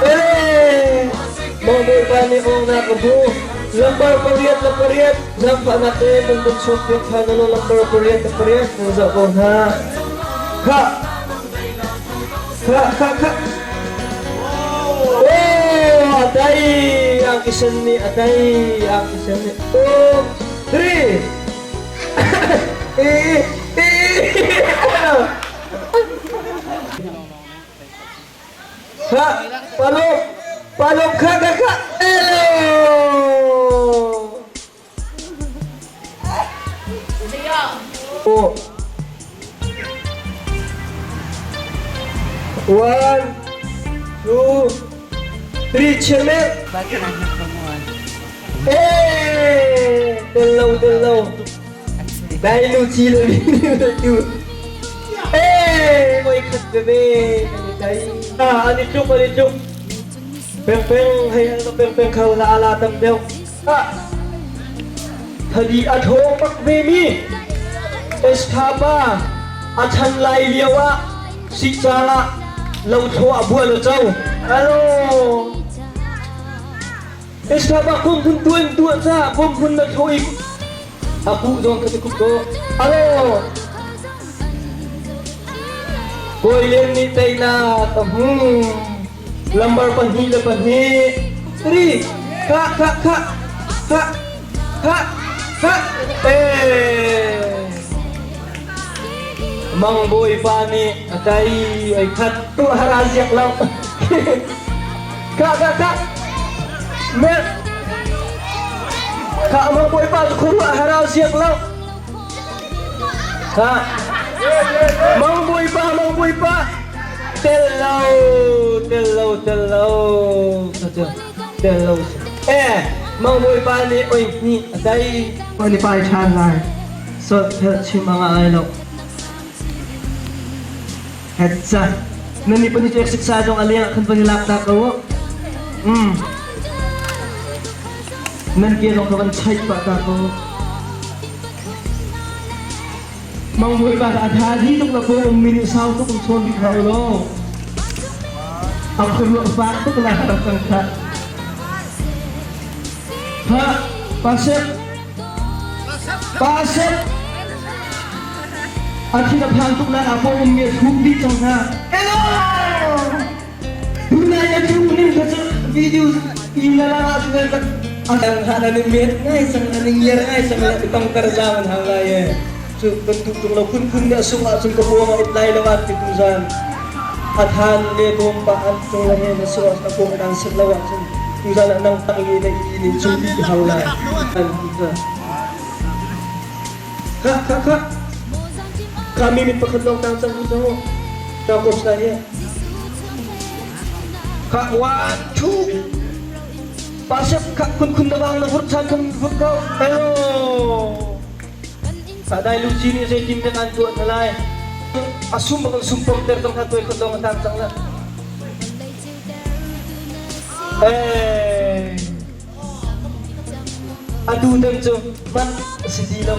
Eh! Mamuy pani ong nakabu. Lambar pariat la pariat. Nampak natin mong sopit ha nalo lambar pariat la pariat. Musa ko ha. Ha! Ha ha ha! Oh! Atay! Ang isan ni atay! Ang isan ni... 2, 3! Eh! Eh! Ha! Palok! Palok ka ka ka! Hello! Oh. 1, 2, 3, chairman. Eh, dalaw, dalaw. Dahil lu chi le tu. Eh, may kat bebe. Ah, ani chuk, ani chuk. Peng peng, hay ano peng peng kau na alatam daw. Ah. Thadi a ṭhawng bak vemi Esthapa a chan lai lio ah sihcang ah lothlo ah bual a co. Alo! Esthapa kum phun tuan tuah ca kum phun na thlo i a kuh zong ka ti khup ko. Alo! Kawi Lian nih teinak a hmu. Lambar 2 le 2. Three. Kha kha kha kha kha kha. Eh. Mang Bawipa nih a tai ai khat tu hara ziak lo. Kha kha kha. Me. Kha Mang Bawipa cu khuaruah hara ziak lo. Ha. Mang Bawipa, Mang Bawipa. Tel lo, tel lo, tel lo. Tel lo. Eh, Mang Bawipa nih oi hnih a dai. Ni pai ṭhan lai. Sot phelh chim a ngah lai lo. Hetza. Nan ni pani cu siksa zong a leng ah khan van i lak ta ko. Nan ke zong kha van chaih pah ta ko. Mang Bawipa a tha di tuk la ko ummi nih sau tuk in chawn bik hlah u law. A khuaruah fak tuk la rak cang khah. Ha, pasek. Pasek. A thin a phang tuk lai a paw ummi a thuk dih cang hna. Hello! Tunai na thuk ning kha cu video i na lang ah cun an ha na ni met ngai sang an ngiar ngai sang le tangtar za man hang lai e. Cu bantuk tung lo phun phun ne sung ah cun ka buang a it lai lo at ti tu zan. A than le bawm pa an tung la he na so na pong dan set lo ah cun tu zan ah nang tang i na i ni cu ti hau lai. Kha kha kha. Kha mi mit pakhat lawng tang cang cu. Ta kop sai he. Kha one two. Pasep kha kun kun da bang na vur chan kan vur ko. Hello. Sa dai lu chi ni zeitin dah an tuah na lai. Asum bak sum pom ter tong kha toi khat lawng tang cang la. Eh. Atu tan cu man a si ti lo.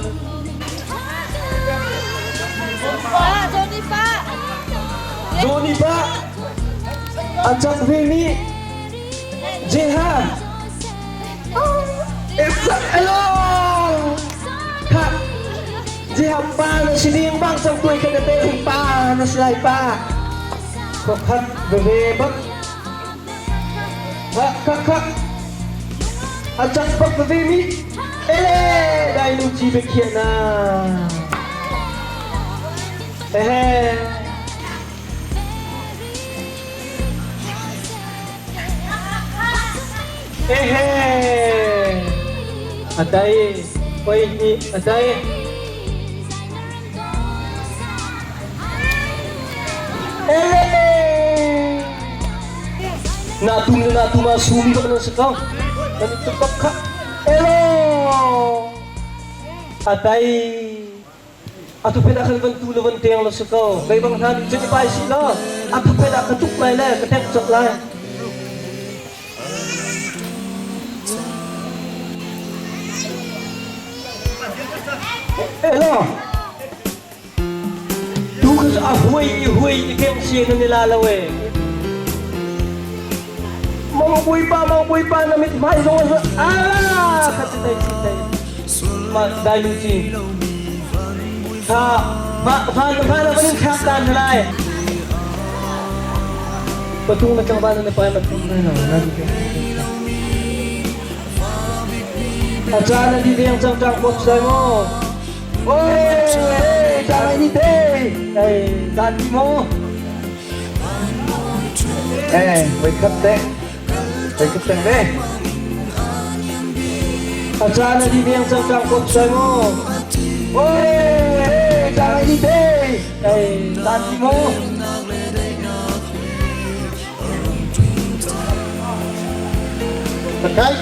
Johnny pa a cak vemi Jeha Hello Kha Jeha pa na si ding bang cang tuai kha te pa na si lai pa Pakhat veve bak Khak khak khak. A cak bak veve mi. Ele dai nu chi be khian na. Ehe. Ehe. Atai. Poi ni atai. Na tum le na tum ah sum bak nan si ko. Nan i tuk bak kha. Elo! Atai. Atu phet ah khan van tu le van teng lo si ko. Bei bang hna nih cun i pai si law. Atu phet ah ka tuk lai le ka tek cawk lai. Elo! Tu kha cu a huai i huai i keng si nan i la lo e. Mang Bawipa, Mang Bawipa na mithmai zong a ala kha si thei si thei. Ma dai lu ci. Kha va va va na van in thlak tan lai. Patung na tlangval na pai ma thum lai lo na di ke. A caan a di deng cang tang pop sai mo. Oi, caan ni te. Ei, caan ti mo. Eh, wake up te. Wake up te ve. A caan a di deng cang tang pop sai mo. Oi, caan ni te. Ei, caan ti mo. Pakai.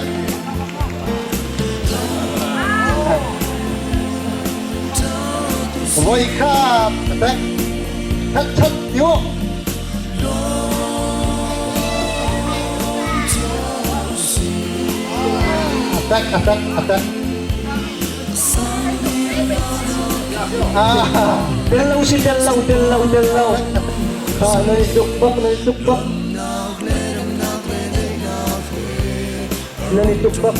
Voi kha tek khat chat tiu. Attack, attack, attack. Tel lo si tel lo tel lo tel lo. Kha nan tuk bak nan tuk bak. Nan i tuk bak.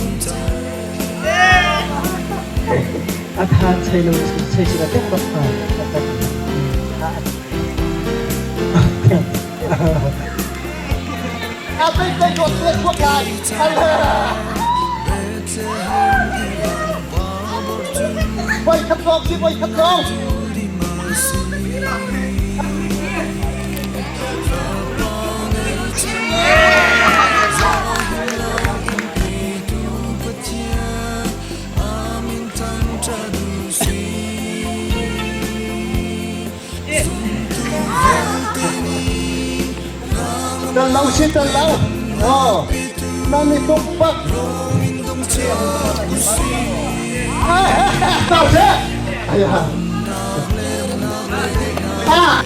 A tha chei lo chei si tek bak ha. A pe pe ko te chuak lai. Voi khat lawng si voi khat lawng. Tel lo si tel lo. Oh. Nan i tuk bak. Tau se. Ayah. Ah.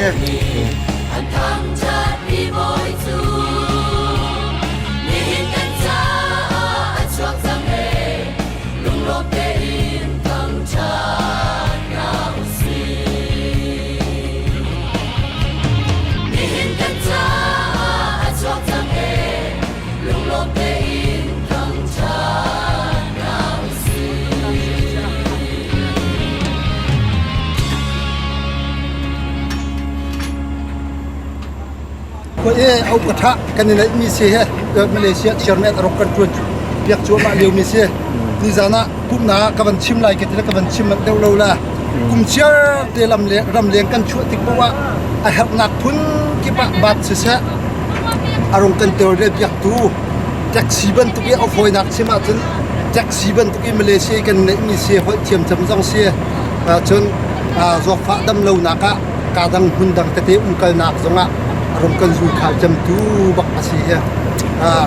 An thangṭhatmi Bawi cu nihin kan caah a chuak cang ee, lunglawm tein thangṭhat hna u sih. Nihin kan caah a chuak cang ee, lunglawm tein thangṭhat hna u sih. E au ka tha kan i neih mi si he Malaysia chairman a rok kan tuan piak cuahmah lio mi si. Nizan ah pumhnak ah ka van chim lai ka ti le ka van chim manh deuh lo la. Kum chiar te lam le ramleng kan chuah tik paoh ah a herhnak phun kip ah bat siseh a rung kan tawlrel piaktu taxi bantuk i a fawinak chim ahcun taxi bantuk i Malaysia i kan neihmi si holh thiamcam zong si cun zawtfah damlonak ah kaa dang hmun dang tete umkalnak zongah a rung kan zulkhal cemtu bak a si hi.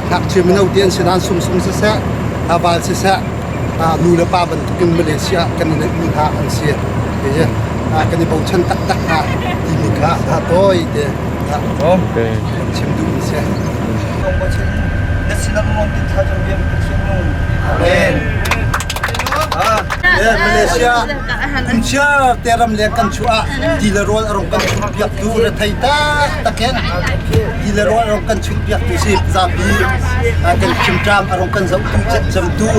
Ngakchia mino te an si nain sungsung siseh val siseh nu le pa bantukin Malaysia kan i neihmi hna an si. Hi kan i bochan taktak hna timi kha tawi te chim duhmi si. Na sinah ngom tin thla cam biam Pathian nung. Amen. Malaysia kumchiar te ram leng kan chuah ti le rawl a rong kan chuh piak tu rethei tak takin ti le rawl a rong kan chuh piak tu si zapi kan chimṭam a rong kan zoh tu cem tu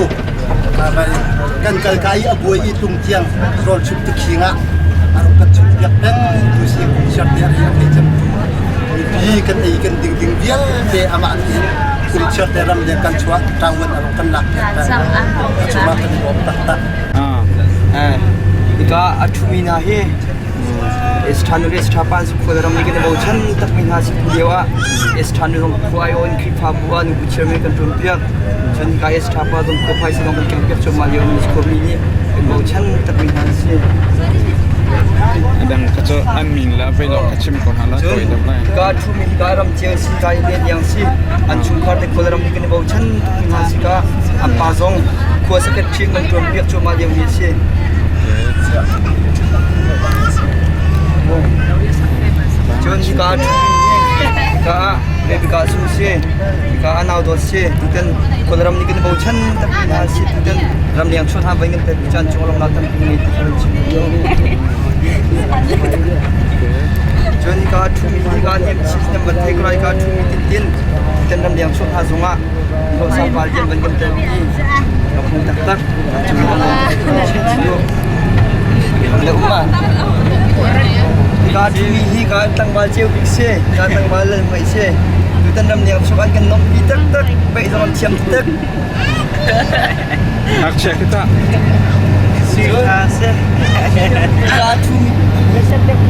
kan kal ka i a buai i tung tiang rawl chup tu khing ah a rong kan chuh piak peng tu si kumchiar te a thei cem tu mipi kan ei kan ding ding vialte amah nih kumchiar te ram leng kan chuah ṭangwan a rong kan lak piak peng a cungah kan i lawm taktak. Hika a ṭhumi hna hi Esthanu le Esthapan si khua ram nih kan i bochan takmi hna si lio ah Esthanu zong khua aiawh in Khrihfabu ah nubu chairman kan ṭuan piak. Cun hika Esthapa zong khua phaisa zong kan keng piak cuahmah lio mi khuami nih kan bochan takmi hna an si. Adang ka cu an min le vei lawng ka chim ko hna la Cun tawi deuh lai. hika a ṭhumi hika ram cio si ka i lian yang si an chungkhar te khua ram nih kan i bochan tukmi hna si ka an pa zong khua secretary kan ṭuan piak cuahmah liomi a si. Cun hika a ṭhumi hi hika ah Rebecca Su si, hika ah nau dawt si, tutan Kawlram nih kan i bochan takmi hna si, tutan ramleng chuah hna voi kan tel caan chung lawng tampi ngei ti kan chim lio. Cun hika a ṭhumi hika nih chief nem van thei ko lai, hika a ṭhumi tintin tutan ramleng chuah hna zongah hlawhsang pal diam van kan telpi. Ka hmu taktak. Le uma. Hika ṭhumi hi ka tlangval ceu bik si, ka tlangval lal hmai si. Tutan ramleng chuah an kan nomhpi taktak, paih zong an thiam taktak. Ngakchia khi tah.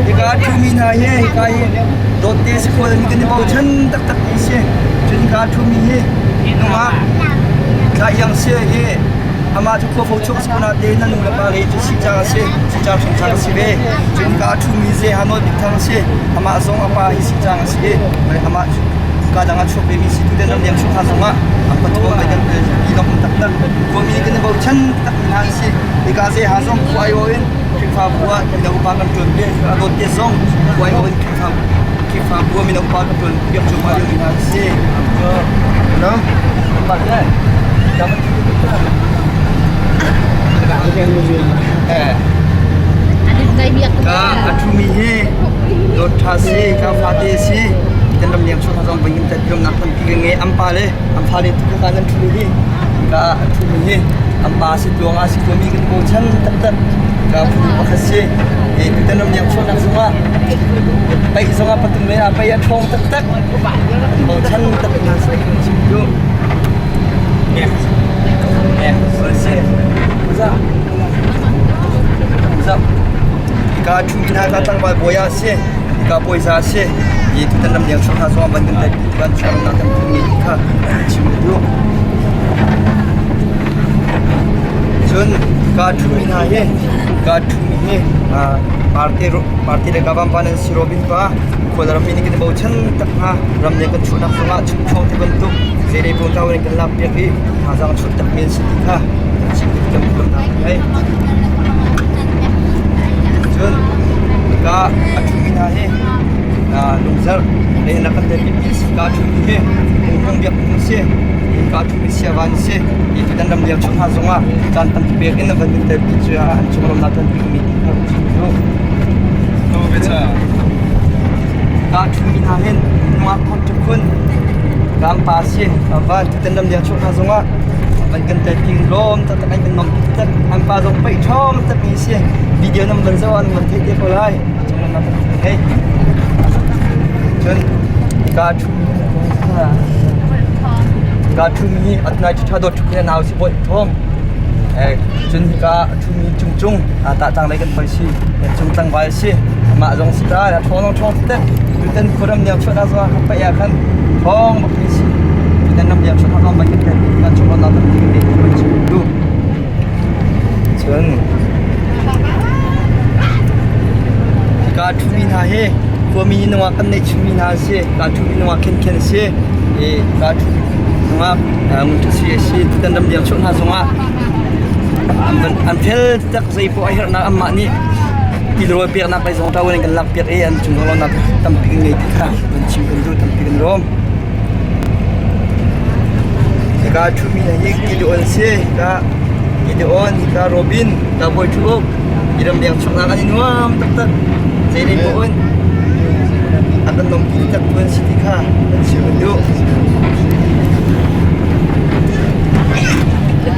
Hika ṭhumi hna hi hika hi dawtte si khual mi kan i bochan taktak mi si. Cun hika ṭhumi hi nungak thla iang si hi amah cu khua fo chuak si ko nain na nu le pa lei cu sihcang a si. Sihcang hrimhram a si ve. Cun hika a ṭhumi ze Hanoi Bik Thang a si. Amah zong a pa hi sihcang a si i amah cu ka dang ah chuak vemi si tu ram leng chuak hna zongah an pathum ai kan i lawm taktak. Khuami nih kan i bochan taktak mi hna an si. Hika ze ha zong khua aiawh in Khrihfabu ah mino upa kan ṭuan ve. A dawt te zong khua aiawh in Khrihfabu ah mino upa kan ṭuan piak cuahmah lio mi hna an si. No? Ka a ṭhumi hi dawt ṭha si, ka fate si, kan ram leng chung zong voin kan tlumnak tampi ka ngei. An pa le an fale tu ka nan ṭhumi hi ka a ṭhumi hi an pa si tluang ah si tluami kan bochan taktak ka phu pakhat si. E tutan ram leng chuahnak zongah paih zongah patung le a paih a ṭhawng taktak. Bochan taktak hna si chim duh. Hika ṭhumi hna ka tlangval bawi ah a si, hika bawiza a si. Hi tutan ram leng chung hna zong ah van kan tel kan chuahnak kan phun ngei ti kha chim ka duh. Cun hika ṭhumi hna hi, hika ṭhumi hi Parte Parte le Kavampan an si Robin pa Khualram mi nih kan i bochan tak hna. Ram leng kan chuahnak zongah chungchuang ti bantuk zeilei pawl in kan lakpiak i thazaang chuah takmi an si ti kha chim kan duhnak hei. Cun hika a ṭhumi hna hi kan tel mi si ka thu mi hi phung biak phung si ka thu mi sia van si i tutan ram liang chung hna zongah caan tampi pek in van in tel pi cu an chung ram na tan pi mi ti kha chim cu. Ka thu mi hna hin nungak thong ṭhun ram pa si van tutan ram liang chung hna zongah van kan tel pi lawm taktak an kan nom tak an pa zong paih ṭhawng tak mi si. Video nam van zoh an van theih te ko lai. Chung ram na tan hei. Cun ka ṭhu ka ṭhumi hi atunai ṭha dawt ṭhu nau si bawi thawng. Cun hika a ṭhumi cungcung tah lei kan hoi si cung tlangval si mah zong si ta ṭhawng zong ṭhawng tek tutan khuaram niang chuah na zong kha paih ah khan ṭhawng bak mi si tutan ram niang chuah na zong ban kan kan chung na tam ti kan te tu. Cun hika ṭhumi hna hi khuami nungak kan neih chunmi hna an si. Ka ṭhumi nungak khenkhen a si. I ka ṭhumi nungak ngun a si. Tutan ramleng chuah hna zongah an fel tak zei poah a herhnak anmah nih tilrawl peknak lei zong ṭawan in kan lak piak i an cung zong tampi kan ngei ti kha kan chim kan duh tampi kan rawm. Hika ṭhumi hna hi Gideon si. Hika Gideon, hika Robin, hika Bawi Ṭhu Uk. Hi ramleng chungah kan i nuam taktak. Zei paoh in a kan lawmpi tak tu an si ti kha kan chim kan duh.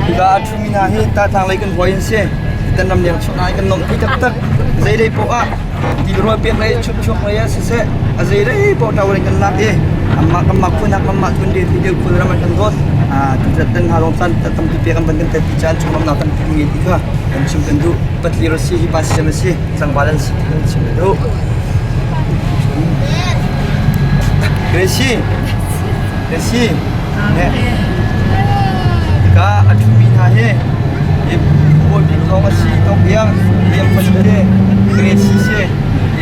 Hika a ṭhumi hna hi tatlang lei kan huai an si. Kan ramleng chungah kan lawmpi taktak. Zei lei paoh ah tilrual pek lei chukchuk lei ah siseh a zei lei paoh ṭo in kan lak i anmah kanmah phun ah kanmah phun deu deu phun ram an kan dawt. Tutan hna lawng caan tampi pek an van kan tel caan chung ramnak tampi ngei ti kha kan chim kan duh. Patlir a si hi pa siam a si tlangval an si ti kan chim kan duh. Gracie Gracie Ka a ṭhumi hna hi i bawi bik zong a si tok iang liam kan te Gracie si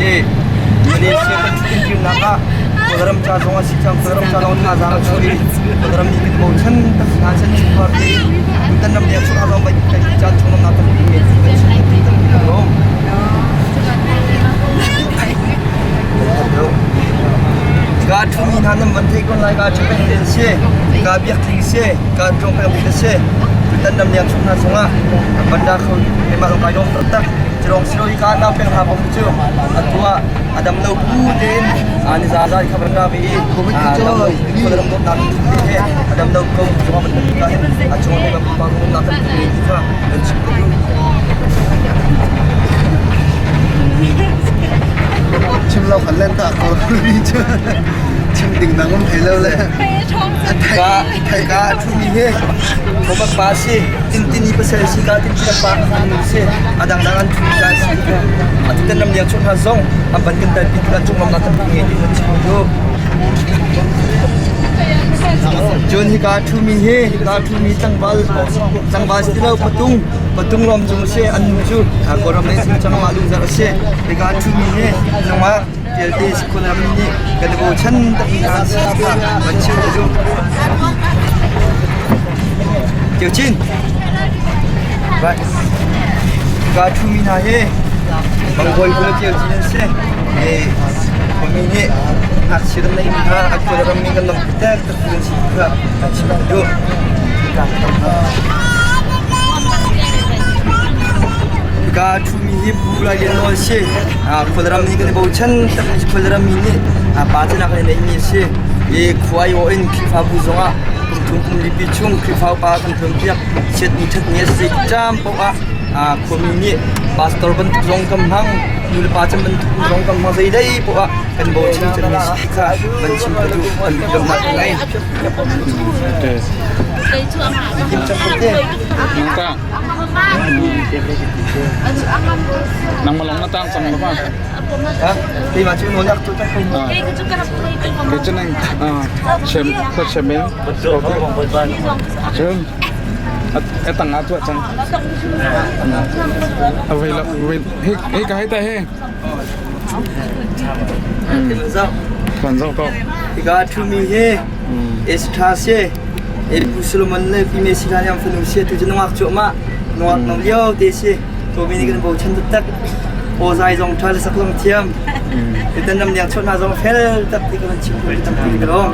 i Malaysia kan ṭhut dirnak ah Kawlram ca zong a si cang Kawlram ca zong thazaang a chuah i Kawlram nih kan bochan tak hna chan chungkhar te tutan ram leng chung ah zong kan caan chung ram tam nge kan chim kan kan lawm. Ka ṭhumi hna nan van theih ko lai ka ṭhu peng den si ka biak tling si ka ṭong peng bik si tutan ram leng chung hna chungah banda kho keimah lawng kai lawm taktak Cirong silo i ka nau peng hna bang cu atu ah a dam lo bu tein ni za za kha van ra ve i dam lo khuaram dawtnak he a dam lo ko zong ban ka hin a chung le ban pa na kan ti kha kan chim ko. Chim lo kan len ta ko chim ding dang um thei lo le. Ka ka thu mi he Thomas pa si Tintin i pasal si ka Tintin pa an nu si a dangdang an thu ka si atu tan ram liang chung hna zong an van kan tel pi an chung ram na tam nge ti an chim tu. Cun hika thu mi hi hika thu mi tlangval tlangval si lo patung patung rom cung si an nu cu Kawlram lei sim chang ma lungzar a si. Hika thu mi hi nungak vialte sikhun ram nih kan i bochan takmi hna an si kha van chim ka duh. Kio Chin. Right. Ka ṭhumi hna hi Mangbawi kul Kio Chin an si. E khuami nih ngakchia kan neihmi hna a kul rammi kan lam tek tak an si kha kan chim ka duh. Ka ṭhumi hi Pu Lai Lian Nawl si. Khualram nih kan i bochan takmi cu khualram mi nih pa canak in neihmi a si. I khua aiawh in Khrihfabu zongah kum thum kum lipi chung Khrihfa upa kan ṭuanpiak. Chiatni ṭhatni a si caan paoh ah khuami nih pastor bantuk zong kan hmang, nulepa chan bantuk zong kan hmang. Zeidei paoh ah kan bochan cemmi si kha van chim ka duh. Kan lawmhnak ka ngei. Kim cang ko te. Nangmah lawng na tang cang lo ma? Ha? Keimah cu nawl tu tak ko. Kei cu nang chem kho chem in. Cun a tang ah tuah cang. A vei lo vei he he ka he ta he. Kan zoh ko. Hika ṭhumi hi Esther si. Pu Solomon le Pi Messi hna nih an fanu si. Tu cu nungak cuahmah nungak no lio te si. Kawmi nih kan bochan taktak. Aw zai zong ṭha le sak zong thiam. Tutan ramleng chuah hna zong fel tak ti ka van chim ko tampi ka lawm.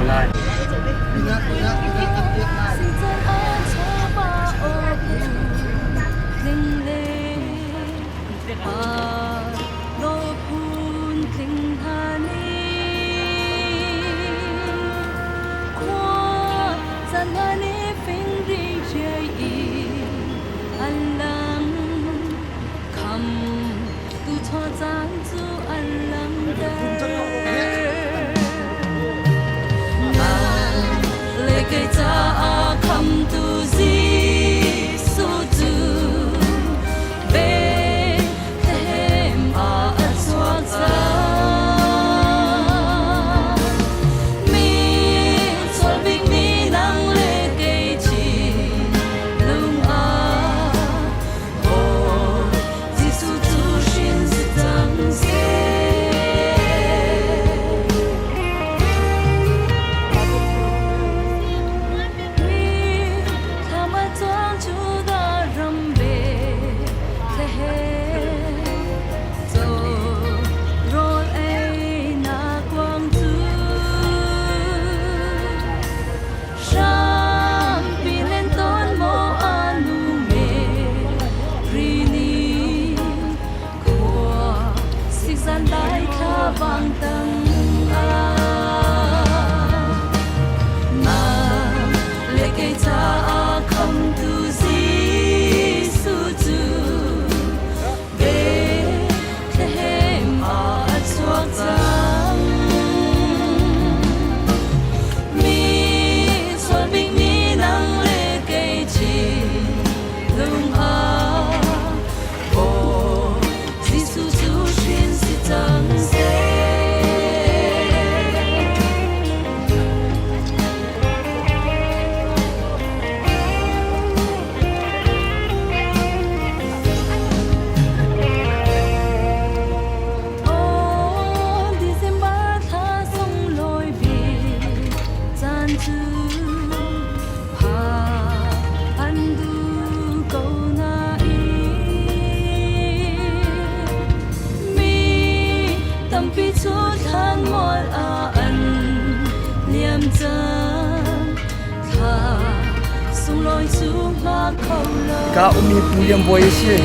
Ka ummi Pu Liam Bawi a si.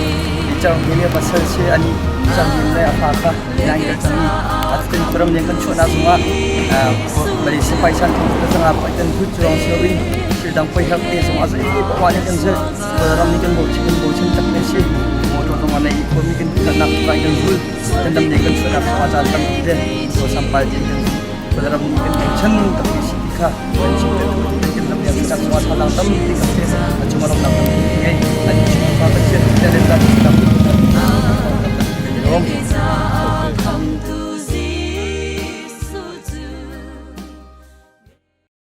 Cang le pasal si ani cang le a fa kha nai kal cang i atutan khuaram leng kan chuahnak zongah Malaysia paisan thong ka zanga paitan hut chuang si loin thil dang poi hak te zong a zei pawa nih kan zul Kawlram nih kan bochan kan bochan tak ne si motor zong a nei khuami kan nak kai kan zul kan dam ne kan chuahnak zongah caan tampi te so sampal tin kan Kawlram nih kan bochan tak ne si ti kha kan chim te tu kan lam yang chuahnak zongah thazaang tampi kan pe a chung ram nak tampi ngei an chung fa Pathian te le zat tam.